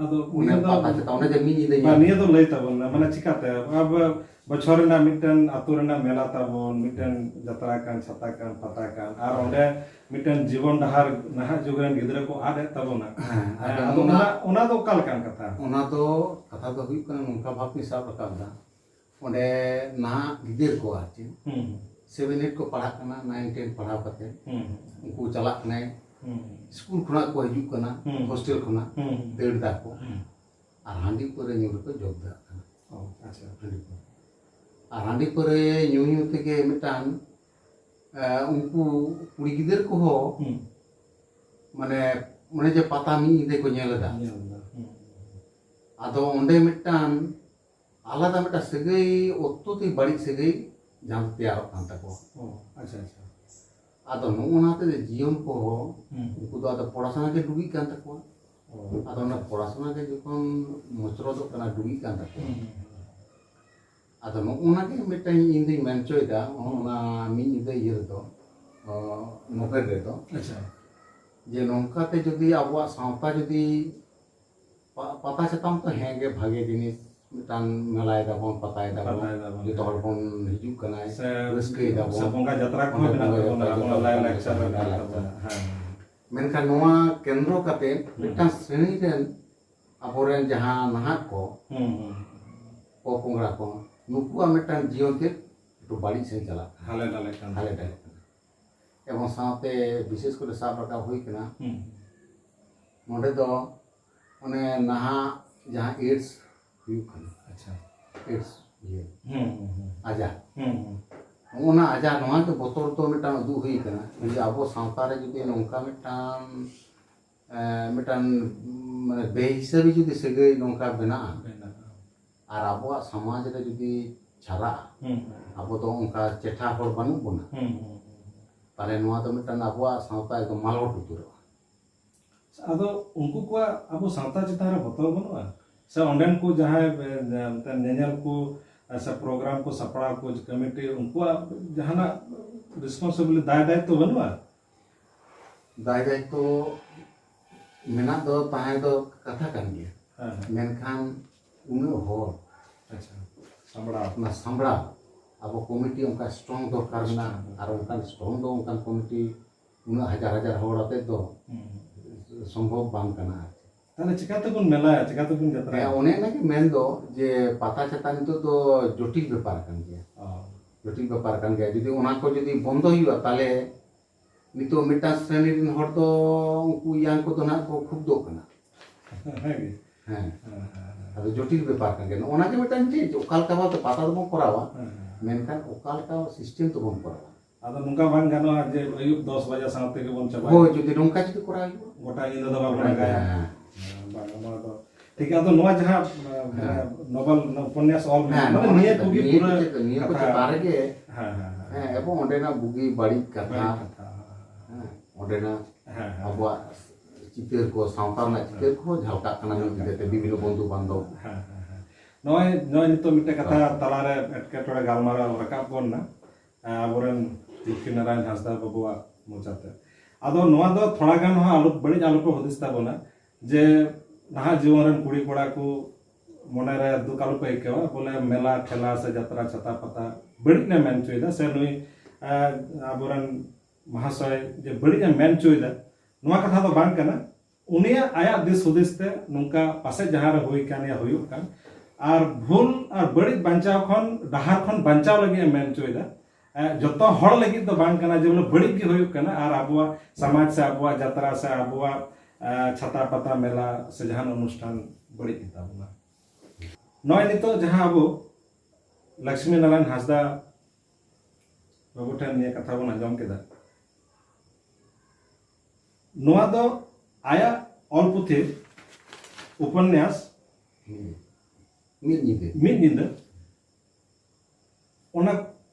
ᱟᱫᱚ ᱚᱱᱮ ᱱᱤᱭᱟᱹ ᱫᱚ ᱯᱟᱛᱟ ᱪᱷᱟᱛᱟ, ᱚᱱᱮ ᱡᱮ ᱢᱤᱫ ᱧᱤᱫᱟᱹ ᱵᱟ, ᱧᱮᱞ᱾ ᱱᱤᱭᱟᱹ ᱫᱚ ᱞᱟᱹᱭ ᱛᱟᱵᱚᱱ ᱢᱮ, ᱢᱟᱱᱮ ᱪᱤᱠᱟᱹᱛᱮ ᱟᱵᱚ ᱵᱚᱪᱷᱚᱨ ᱨᱮᱱᱟᱜ ᱢᱤᱫᱴᱮᱱ ᱟᱛᱳ ᱨᱮᱱᱟᱜ ᱢᱮᱞᱟ ᱛᱟᱵᱚᱱ, ᱢᱤᱫᱴᱮᱱ ᱡᱟᱛᱨᱟ ᱠᱟᱱ, ᱪᱷᱟᱛᱟ ᱠᱟᱱ, ᱯᱟᱛᱟ ᱠᱟᱱ, ᱟᱨ ᱚᱸᱰᱮ ᱢᱤᱫᱴᱮᱱ ᱡᱤᱵᱚᱱ ᱰᱟᱦᱟᱨ ᱱᱟᱦᱟᱜ ᱡᱩᱜᱽ ᱨᱮᱱ ᱜᱤᱫᱽᱨᱟᱹ ᱠᱚ ᱟᱫ ᱮᱫ ᱛᱟᱵᱚᱱᱟ᱾ ᱦᱮᱸ, ᱦᱮᱸ, ᱟᱫᱚ ᱟᱫᱚ ᱚᱱᱟ- ᱚᱱᱟ, ᱚᱱᱟ ᱫᱚ ᱚᱠᱟ ᱞᱮᱠᱟᱱ ᱠᱟᱛᱷᱟ? ᱚᱱᱟ ᱫᱚ ᱠᱟᱛᱷᱟ ᱫᱚ ᱦᱩᱭᱩᱜ ᱠᱟᱱᱟ, ᱱᱚᱝᱠᱟ ᱵᱷᱟᱵᱽ ᱛᱤᱧ ᱥᱟᱵ ᱨᱟᱠᱟᱵ ᱮᱫᱟ᱾ ᱚᱸᱰᱮ ᱱᱟᱦᱟᱜ ᱜᱤᱫᱟᱹᱨ ᱠᱚ ᱟᱨ ᱪᱮᱫ ᱦᱩᱸ, ᱥᱮᱵᱷᱮᱱ ᱮᱭᱤᱴ ᱠᱚ ᱯᱟᱲᱦᱟᱜ ᱠᱟᱱᱟ, ᱱᱟᱭᱤᱱ ᱴᱮᱱ ᱯᱟᱲᱦᱟᱣ ᱠᱟᱛᱮ ᱦᱩᱸ, ᱩᱱᱠᱩ ᱪᱟᱞᱟᱜ ᱠᱟᱱᱟᱭ, ᱦᱩᱸ, ᱥᱠᱩᱞ ᱠᱷᱚᱱᱟᱜ ᱠᱚ ᱦᱤᱡᱩᱜ ᱠᱟᱱᱟ, ᱦᱩᱸ᱾ ᱦᱳᱥᱴᱮᱞ ᱠᱷᱚᱱᱟᱜ ᱦᱩᱸ, ᱫᱟᱹᱲ ᱫᱟᱠᱚ, ᱦᱩᱸ᱾ ᱟᱨ ᱦᱟᱺᱰᱤ ᱯᱟᱹᱣᱨᱟᱹ ᱧᱩ ᱨᱮᱠᱚ ᱡᱚᱵᱫᱟᱜ ᱠᱟᱱᱟ᱾ ᱚ, ᱟᱪᱪᱷᱟ᱾ ᱦᱟᱺᱰᱤ ᱯᱟᱹᱣᱨᱟᱹ, ᱟᱨ ᱦᱟᱺᱰᱤ ᱯᱟᱹᱣᱨᱟᱹ ᱧᱩ ᱧᱩ ᱛᱮᱜᱮ ᱢᱤᱫᱴᱟᱝ, ᱮ, ᱩᱱᱠᱩ ᱠᱩᱲᱤ ᱜᱤᱫᱟᱹᱨ ᱠᱚᱦᱚᱸ ᱦᱩᱸ᱾ ᱢᱟᱱᱮ ᱚᱱᱮ ᱡᱮ ᱯᱟᱛᱟ ᱢᱤᱫ ᱧᱤᱫᱟᱹ ᱠᱚ ᱧᱮᱞ ᱮᱫᱟ, ᱧᱮᱞ ᱮᱫᱟ᱾ ᱦᱩᱸ᱾ ᱟᱫᱚ ᱚᱸᱰᱮ ᱢᱤᱫᱴᱟᱝ ᱟᱞᱟᱫᱟ ᱢᱤᱫᱴᱟᱝ ᱥᱟᱹᱜᱟᱹᱭ, ᱚᱛᱛᱚᱛᱤ ᱵᱟᱹᱲᱤᱡ ᱥᱟᱹᱜᱟᱹᱭ ᱡᱟᱦᱟᱸ ᱫᱚ ᱛᱮᱭᱟᱨᱚᱜ ᱠᱟᱱ ᱛᱟᱠᱚᱣᱟ᱾ ᱚ, ᱟᱪᱪᱷᱟ, ᱟᱪᱪᱷᱟ᱾ ᱟᱫᱚ ᱱᱚᱜᱼᱚ ᱱᱟ ᱛᱮ ᱡᱤᱭᱚᱱ ᱠᱚᱦᱚᱸ ᱦᱩᱸ᱾ ᱩᱱᱠᱩ ᱫᱚ ᱟᱫᱚ ᱯᱚᱲᱟᱥᱩᱱᱟ ᱜᱮ ᱰᱩᱵᱤᱜ ᱠᱟᱱ ᱛᱟᱠᱚᱣᱟ᱾ ᱚ, ᱟᱫᱚ ᱚᱱᱟ ᱯᱚᱲᱟᱥᱩᱱᱟ ᱜᱮ ᱡᱚᱠᱷᱚᱱ ᱢᱚᱪᱨᱚᱫᱚᱜ ᱠᱟᱱᱟ, ᱰᱩᱵᱤᱜ ᱠᱟᱱ ᱛᱟᱠᱚᱣᱟ, ᱦᱩᱸ᱾ ᱟᱫᱚ ᱱᱚᱜᱼᱚ ᱱᱟ ᱜᱮ ᱢᱤᱫᱴᱟᱝ ᱤᱧ ᱫᱩᱧ ᱢᱮᱱ ᱦᱚᱪᱚᱭᱮᱫᱟ, ᱚᱱᱟ ᱢᱤᱫ ᱧᱤᱫᱟᱹ ᱤᱭᱟᱹ ᱨᱮᱫᱚ, ᱚ, ᱱᱚᱵᱮᱞ ᱨᱮᱫᱚ, ᱟᱪᱪᱷᱟ᱾ ᱡᱮ ᱱᱚᱝᱠᱟᱛᱮ ᱡᱩᱫᱤ ᱟᱵᱚᱣᱟᱜ ᱥᱟᱶᱛᱟ ᱡᱩᱫᱤ ᱯᱟ-, ᱯᱟᱛᱟ ᱪᱷᱟᱛᱟ ᱢᱟᱛᱚ ᱦᱮᱸ ᱜᱮ ᱵᱷᱟᱜᱮ ᱡᱤᱱᱤᱥ, ᱢᱤᱫᱴᱟᱝ ᱢᱮᱞᱟᱭ ᱫᱟᱵᱚᱱ, ᱯᱟᱛᱟᱭ ᱫᱟᱵᱚᱱ, ᱯᱟᱛᱟᱭ ᱫᱟᱵᱚᱱ, ᱡᱚᱛᱚ ᱦᱮᱸ᱾ ᱦᱚᱲ ᱵᱚᱱ ᱦᱤᱡᱩᱜ ᱠᱟᱱᱟ, ᱥᱮ ᱨᱟᱹᱥᱠᱟᱹᱭ ᱫᱟᱵᱚᱱ᱾ ᱥᱮ ᱵᱚᱸᱜᱟ ᱡᱟᱛᱨᱟ ᱠᱚᱦᱚᱸ ᱚᱸᱰᱮ ᱢᱮᱱᱟᱜ ᱵᱚᱸᱜᱟ ᱛᱟᱵᱚᱱᱟ, ᱡᱟᱛᱨᱟ ᱟᱵᱚᱣᱟᱜ ᱠᱚ ᱞᱟᱭ ᱢᱮᱱᱟᱜ ᱞᱟᱠᱪᱟᱨ ᱨᱮ ᱛᱟᱵᱚᱱᱟ, ᱢᱮᱱᱟᱜ ᱞᱟᱭ ᱛᱟᱵᱚᱱᱟ᱾ ᱞᱟᱠᱪᱟᱨ᱾ ᱦᱮᱸ᱾ ᱢᱮᱱᱠᱷᱟᱱ ᱱᱚᱣᱟ ᱠᱮᱱᱫᱨᱚ ᱠᱟᱛᱮ ᱦᱩᱸ᱾ ᱢᱤᱫᱴᱟᱝ ᱥᱨᱮᱬᱤ ᱨᱮᱱ ᱟᱵᱚᱨᱮᱱ ᱡᱟᱦᱟᱸ ᱱᱟᱦᱟᱜ ᱠᱚ, ᱦᱩᱸ, ᱦᱩᱸ᱾ ᱯᱚᱯᱚᱝᱲᱟ ᱠᱚ, ᱱᱩᱠᱩᱣᱟᱜ ᱢᱤᱫᱴᱟᱝ ᱡᱤᱭᱚᱱ ᱪᱮᱫ ᱮᱠᱴᱩ ᱵᱟᱹᱲᱤᱡ ᱥᱮᱫ ᱪᱟᱞᱟᱜ ᱠᱟᱱᱟ, ᱦᱟᱞᱮ ᱰᱟᱞᱮ ᱠᱟᱱ ᱦᱟᱞᱮ ᱰᱟᱞᱮ ᱠᱟᱱᱟ᱾ ᱮᱵᱚᱝ ᱥᱟᱶᱛᱮ ᱵᱤᱥᱮᱥ ᱠᱚᱨᱮ ᱥᱟᱵ ᱨᱟᱠᱟᱵ ᱦᱩᱭ ᱠᱟᱱᱟ, ᱦᱩᱸ᱾ ᱱᱚᱰᱮ ᱫᱚ ᱚᱱᱮ ᱱᱟᱦᱟᱜ ᱡᱟᱦᱟᱸ ᱮᱰᱥ ᱦᱩᱭᱩᱜ ᱠᱟᱱᱟ, ᱟᱪᱪᱷᱟ᱾ ᱮᱰᱥ ᱤᱭᱟᱹ ᱦᱩᱸ, ᱦᱩᱸ, ᱦᱩᱸ᱾ ᱟᱡᱟᱨ, ᱦᱩᱸ, ᱦᱩᱸ᱾ ᱱᱚᱜᱼᱚ ᱱᱟ ᱟᱡᱟᱨ, ᱱᱚᱣᱟ ᱜᱮ ᱵᱚᱛᱚᱨ ᱫᱚ ᱢᱤᱫᱴᱟᱝ ᱩᱫᱩᱜ ᱦᱩᱭ ᱠᱟᱱᱟ, ᱡᱩᱫᱤ ᱟᱵᱚ ᱥᱟᱶᱛᱟ ᱨᱮ ᱡᱩᱫᱤ ᱱᱚᱝᱠᱟ ᱢᱤᱫᱴᱟᱝ, ᱮ, ᱢᱤᱫᱴᱟᱝ, ᱢᱟᱱᱮ ᱵᱮᱦᱤᱥᱟᱹᱵᱤ ᱡᱩᱫᱤ ᱥᱟᱹᱜᱟᱹᱭ ᱱᱚᱝᱠᱟ ᱵᱮᱱᱟᱜᱼᱟ, ᱢᱮᱱᱟᱜᱼᱟ᱾ ᱟᱨ ᱟᱵᱚᱣᱟᱜ ᱥᱚᱢᱟᱡᱽ ᱨᱮ ᱡᱩᱫᱤ ᱪᱷᱟᱨᱟᱜᱼᱟ, ᱦᱩᱸ, ᱟᱵᱚ ᱫᱚ ᱚᱱᱠᱟ ᱪᱮᱴᱷᱟ ᱦᱚᱲ ᱵᱟᱹᱱᱩᱜ ᱵᱚᱱᱟ, ᱦᱩᱸ, ᱦᱩᱸ, ᱦᱩᱸ᱾ ᱛᱟᱦᱞᱮ ᱱᱚᱣᱟ ᱫᱚ ᱢᱤᱫᱴᱟᱝ ᱟᱵᱚᱣᱟᱜ ᱥᱟᱶᱛᱟ ᱮᱠᱫᱚᱢ ᱢᱟᱞᱚᱴ ᱩᱛᱟᱹᱨᱚᱜᱼᱟ᱾ ᱟᱫᱚ ᱩᱱᱠᱩ ᱠᱚᱣᱟᱜ ᱟᱵᱚ ᱥᱟᱶᱛᱟ ᱪᱮᱛᱟᱱ ᱨᱮ ᱵᱚᱛᱚᱨ ᱵᱟᱹᱱᱩᱜᱼᱟ? ᱥᱮ ᱚᱸᱰᱮᱱ ᱠᱚ ᱡᱟᱦᱟᱸᱭ, ᱮ, ᱧᱮᱧᱮᱞ ᱠᱚ, ᱮ, ᱥᱮ ᱯᱨᱳᱜᱨᱟᱢ ᱠᱚ ᱥᱟᱯᱲᱟᱣ ᱠᱚ ᱠᱚᱢᱤᱴᱤ, ᱩᱱᱠᱩᱣᱟᱜ ᱡᱟᱦᱟᱱᱟᱜ ᱨᱮᱥᱯᱚᱱᱥᱤᱵᱤᱞᱤᱴᱤ, ᱫᱟᱭ ᱫᱟᱭᱤᱛᱛᱚ ᱵᱟᱹᱱᱩᱜᱼᱟ? ᱫᱟᱭ ᱫᱟᱭᱤᱛᱛᱚ ᱢᱮᱱᱟᱜ ᱫᱚ ᱛᱟᱦᱮᱸ ᱫᱚ ᱠᱟᱛᱷᱟ ᱠᱟᱱ ᱜᱮᱭᱟ, ᱦᱮᱸ ᱦᱮᱸ ᱢᱮᱱᱠᱷᱟᱱ ᱩᱱᱟᱹᱜ ᱦᱚᱲ ᱟᱪᱪᱷᱟ ᱥᱟᱢᱵᱲᱟᱣ ᱚᱱᱟ ᱥᱟᱢᱵᱲᱟᱣ, ᱟᱵᱚ ᱠᱚᱢᱤᱴᱤ ᱚᱱᱠᱟ ᱥᱴᱨᱚᱝ ᱫᱚᱨᱠᱟᱨ ᱢᱮᱱᱟᱜᱼᱟ᱾ ᱟᱨ ᱚᱱᱠᱟᱱ ᱥᱴᱨᱚᱝ ᱫᱚ ᱚᱱᱠᱟᱱ ᱠᱚᱢᱤᱴᱤ ᱩᱱᱟᱹᱜ ᱦᱟᱡᱟᱨ ᱦᱟᱡᱟᱨ ᱦᱚᱲ ᱟᱛᱮᱫ ᱫᱚ ᱦᱩᱸ᱾ ᱥᱚᱢᱵᱷᱚᱵ ᱵᱟᱝ ᱠᱟᱱᱟ ᱟᱨ ᱪᱮᱫ᱾ ᱛᱟᱦᱞᱮ ᱪᱤᱠᱟᱹᱛᱮᱵᱚᱱ ᱢᱮᱞᱟᱭᱟ, ᱪᱤᱠᱟᱹᱛᱮᱵᱚᱱ ᱡᱟᱛᱨᱟᱭᱟ? ᱦᱮᱸ, ᱚᱱᱮ ᱚᱱᱟᱜᱮ ᱢᱮᱱ ᱫᱚ ᱡᱮ ᱯᱟᱛᱟ ᱪᱷᱟᱛᱟ ᱱᱤᱛᱚᱜ ᱫᱚ ᱡᱚᱴᱤᱞ ᱵᱮᱯᱟᱨ ᱠᱟᱱ ᱜᱮᱭᱟ᱾ ᱚ, ᱡᱚᱴᱤᱞ ᱵᱮᱯᱟᱨ ᱠᱟᱱ ᱜᱮᱭᱟ᱾ ᱡᱩᱫᱤ ᱚᱱᱟ ᱠᱚ ᱡᱩᱫᱤ ᱵᱚᱱᱫᱚ ᱦᱩᱭᱩᱜᱼᱟ, ᱛᱟᱦᱞᱮ ᱱᱤᱛᱚᱜ ᱢᱤᱫᱴᱟᱝ ᱥᱨᱮᱱᱤ ᱨᱮᱱ ᱦᱚᱲ ᱫᱚ ᱩᱱᱠᱩ ᱤᱭᱟᱝ ᱠᱚᱫᱚ ᱱᱟᱦᱟᱜ ᱠᱚ ᱠᱷᱩᱵᱫᱚᱜ ᱠᱟᱱᱟ᱾ ᱦᱮᱸ ᱜᱮ᱾ ᱦᱮᱸ, ᱦᱮᱸ, ᱦᱮᱸ, ᱦᱮᱸ, ᱟᱫᱚ ᱡᱚᱴᱤᱞ ᱵᱮᱯᱟᱨ ᱠᱟᱱ ᱜᱮᱭᱟ᱾ ᱱᱚᱜᱼᱚ ᱱᱟ ᱜᱮ ᱢᱤᱫᱴᱟᱝ ᱪᱮᱫ, ᱚᱠᱟ ᱞᱮᱠᱟ ᱵᱷᱟᱵᱛᱮ ᱯᱟᱛᱟ ᱫᱚᱵᱚᱱ ᱠᱚᱨᱟᱣᱟ, ᱦᱮᱸ, ᱦᱮᱸ᱾ ᱢᱮᱱᱠᱷᱟᱱ ᱚᱠᱟ ᱞᱮᱠᱟ ᱥᱤᱥᱴᱮᱢ ᱛᱮᱵᱚᱱ ᱠᱚᱨᱟᱣᱟ᱾ ᱟᱫᱚ ᱱᱚᱝᱠᱟ ᱵᱟᱝ ᱜᱟᱱᱚᱜᱼᱟ ᱡᱮ ᱟᱹᱭᱩᱵ ᱫᱚᱥ ᱵᱟᱡᱟ ᱥᱟᱶ ᱛᱮᱜᱮ ᱵᱚᱱ ᱪᱟᱵᱟᱭᱟ᱾ ᱦᱳᱭ, ᱡᱩᱫᱤ ᱱᱚᱝᱠᱟ ᱡᱩᱫᱤ ᱠᱚᱨᱟᱣ ᱦᱩᱭᱩᱜᱼᱟ᱾ ᱜᱚᱴᱟ ᱧᱤᱫᱟᱹ ᱫᱚ ᱵᱟᱵᱚᱱ ᱟᱸᱜᱟᱭᱟ᱾ ᱦᱮᱸ᱾ ᱦᱮᱸ, ᱵᱟᱝ, ᱱᱚᱣᱟ ᱫᱚ ᱴᱷᱤᱠ ᱜᱮᱭᱟ᱾ ᱟᱫᱚ ᱱᱚᱣᱟ ᱡᱟᱦᱟᱸ, ᱢᱟᱱᱮ, ᱦᱮᱸ᱾ ᱱᱚᱵᱮᱞ ᱩᱯᱚᱱᱭᱟᱥ ᱚᱞ ᱢᱮᱱᱟᱜᱼᱟ, ᱦᱮᱸ, ᱢᱟᱱᱮ, ᱱᱚᱣᱟ ᱱᱤᱭᱟᱹ ᱪᱮᱛᱟᱱ, ᱠᱚᱜᱮ ᱱᱤᱭᱟᱹ ᱠᱚ ᱯᱩᱨᱟᱹ ᱪᱮᱛᱟᱱ ᱨᱮᱜᱮ, ᱦᱮᱸ, ᱦᱮᱸ, ᱦᱮᱸ᱾ ᱦᱮᱸ, ᱮᱵᱚᱝ ᱚᱸᱰᱮᱱᱟᱜ ᱵᱩᱜᱤ ᱵᱟᱹᱲᱤᱡ ᱠᱟᱛᱷᱟ, ᱵᱟᱹᱲᱤᱡ ᱠᱟᱛᱷᱟ᱾ ᱦᱮᱸ, ᱚᱸᱰᱮᱱᱟᱜ ᱦᱮᱸ, ᱦᱮᱸ᱾ ᱟᱵᱚᱣᱟᱜ ᱪᱤᱛᱟᱹᱨ ᱠᱚ, ᱥᱟᱶᱛᱟ ᱨᱮᱱᱟᱜ ᱪᱤᱛᱟᱹᱨ ᱠᱚᱦᱚᱸ ᱡᱷᱟᱞᱠᱟᱜ ᱠᱟᱱᱟ ᱢᱤᱫ ᱜᱤᱫᱽᱨᱟᱹ ᱛᱮ, ᱵᱤᱵᱷᱤᱱᱱᱚ ᱵᱚᱱᱫᱷᱩ ᱵᱟᱱᱫᱷᱚᱵ᱾ ᱦᱮᱸ, ᱦᱮᱸ, ᱦᱮᱸ᱾ ᱱᱚᱜᱼᱚᱭ, ᱱᱚᱜᱼᱚᱭ ᱱᱤᱛᱚᱜ ᱢᱤᱫᱴᱮᱱ ᱠᱟᱛᱷᱟ ᱛᱟᱞᱟᱨᱮ ᱮᱴᱠᱮᱴᱚᱬᱮ ᱜᱟᱞᱢᱟᱨᱟᱣ ᱨᱟᱠᱟᱵ ᱜᱚᱫ ᱱᱟ, ᱟᱵᱚᱨᱮᱱ ᱞᱚᱠᱠᱷᱤ ᱱᱟᱨᱟᱭᱚᱱ ᱦᱟᱸᱥᱫᱟ ᱵᱟᱵᱩᱣᱟᱜ ᱢᱚᱪᱟᱛᱮ᱾ ᱟᱫᱚ ᱱᱚᱣᱟ ᱫᱚ ᱛᱷᱚᱲᱟ ᱜᱟᱱ ᱦᱚᱸ ᱟᱞᱚ, ᱵᱟᱹᱲᱤᱡ ᱟᱞᱚᱯᱮ ᱦᱩᱫᱤᱥ ᱛᱟᱵᱚᱱᱟ ᱡᱮ ᱱᱟᱦᱟᱜ ᱡᱩᱣᱟᱹᱱ ᱨᱮᱱ ᱠᱩᱲᱤ ᱠᱚᱲᱟ ᱠᱚ ᱢᱚᱱᱮᱨᱮ ᱫᱩᱠ ᱟᱞᱚᱯᱮ ᱟᱹᱭᱠᱟᱹᱣᱟ, ᱵᱚᱞᱮ ᱢᱮᱞᱟ ᱴᱷᱮᱞᱟ ᱥᱮ ᱡᱟᱛᱨᱟ ᱪᱷᱟᱛᱟ ᱯᱟᱛᱟ ᱵᱟᱹᱲᱤᱡ ᱞᱮ ᱢᱮᱱ ᱦᱚᱪᱚᱭᱮᱫᱟ, ᱥᱮ ᱱᱩᱭ, ᱮ, ᱟᱵᱚᱨᱮᱱ ᱢᱟᱦᱟᱥᱚᱭ ᱡᱮ ᱵᱟᱹᱲᱤᱡ ᱮ ᱢᱮᱱ ᱦᱚᱪᱚᱭᱮᱫᱟ, ᱱᱚᱣᱟ ᱠᱟᱛᱷᱟ ᱫᱚ ᱵᱟᱝ ᱠᱟᱱᱟ᱾ ᱩᱱᱤᱭᱟᱜ ᱟᱭᱟᱜ ᱫᱤᱥ ᱦᱩᱫᱤᱥ ᱛᱮ ᱱᱚᱝᱠᱟ ᱯᱟᱥᱮᱡ ᱡᱟᱦᱟᱸ ᱨᱮ ᱦᱩᱭ ᱠᱟᱱ ᱭᱟ ᱦᱩᱭᱩᱜ ᱠᱟᱱ, ᱟᱨ ᱵᱷᱩᱞ ᱟᱨ ᱵᱟᱹᱲᱤᱡ ᱵᱟᱧᱪᱟᱣ ᱠᱷᱚᱱ, ᱰᱟᱦᱟᱨ ᱠᱷᱚᱱ ᱵᱟᱧᱪᱟᱣ ᱞᱟᱹᱜᱤᱫ ᱮ ᱢᱮᱱ ᱦᱚᱪᱚᱭᱮᱫᱟ᱾ ᱮ, ᱡᱚᱛᱚ ᱦᱚᱲ ᱞᱟᱹᱜᱤᱫ ᱫᱚ ᱵᱟᱝ ᱠᱟᱱᱟ ᱡᱮ ᱵᱚᱞᱮ ᱵᱟᱹᱲᱤᱡ ᱜᱮ ᱦᱩᱭᱩᱜ ᱠᱟᱱᱟ ᱟᱨ ᱟᱵᱚᱣᱟᱜ ᱥᱚᱢᱟᱡᱽ ᱥᱮ ᱟᱵᱚᱣᱟᱜ ᱡᱟᱛᱨᱟ ᱥᱮ ᱟᱵᱚᱣᱟᱜ, ᱮ, ᱪᱷᱟᱛᱟ ᱯᱟᱛᱟ ᱢᱮᱞᱟ ᱥᱮ ᱡᱟᱦᱟᱱ ᱚᱱᱩᱥᱴᱷᱟᱱ ᱵᱟᱹᱲᱤᱡ ᱜᱮᱛᱟ ᱵᱚᱱᱟ᱾ ᱱᱚᱜᱼᱚᱭ ᱱᱤᱛᱚᱜ ᱡᱟᱦᱟᱸ ᱟᱵᱚ ᱞᱚᱠᱥᱢᱤ ᱱᱟᱨᱟᱭᱚᱱ ᱦᱟᱸᱥᱫᱟ ᱵᱟᱹᱵᱩ ᱴᱷᱮᱱ ᱱᱤᱭᱟᱹ ᱠᱟᱛᱷᱟ ᱵᱚᱱ ᱟᱸᱡᱚᱢ ᱠᱮᱫᱟ, ᱱᱚᱣᱟ ᱫᱚ ᱟᱭᱟᱜ ᱚᱞ ᱯᱩᱛᱷᱤ ᱩᱯᱚᱱᱱᱟᱥ ᱦᱩᱸ᱾ ᱢᱤᱫ ᱧᱤᱫᱟᱹ᱾ ᱢᱤᱫ ᱧᱤᱫᱟᱹ, ᱚᱱᱟ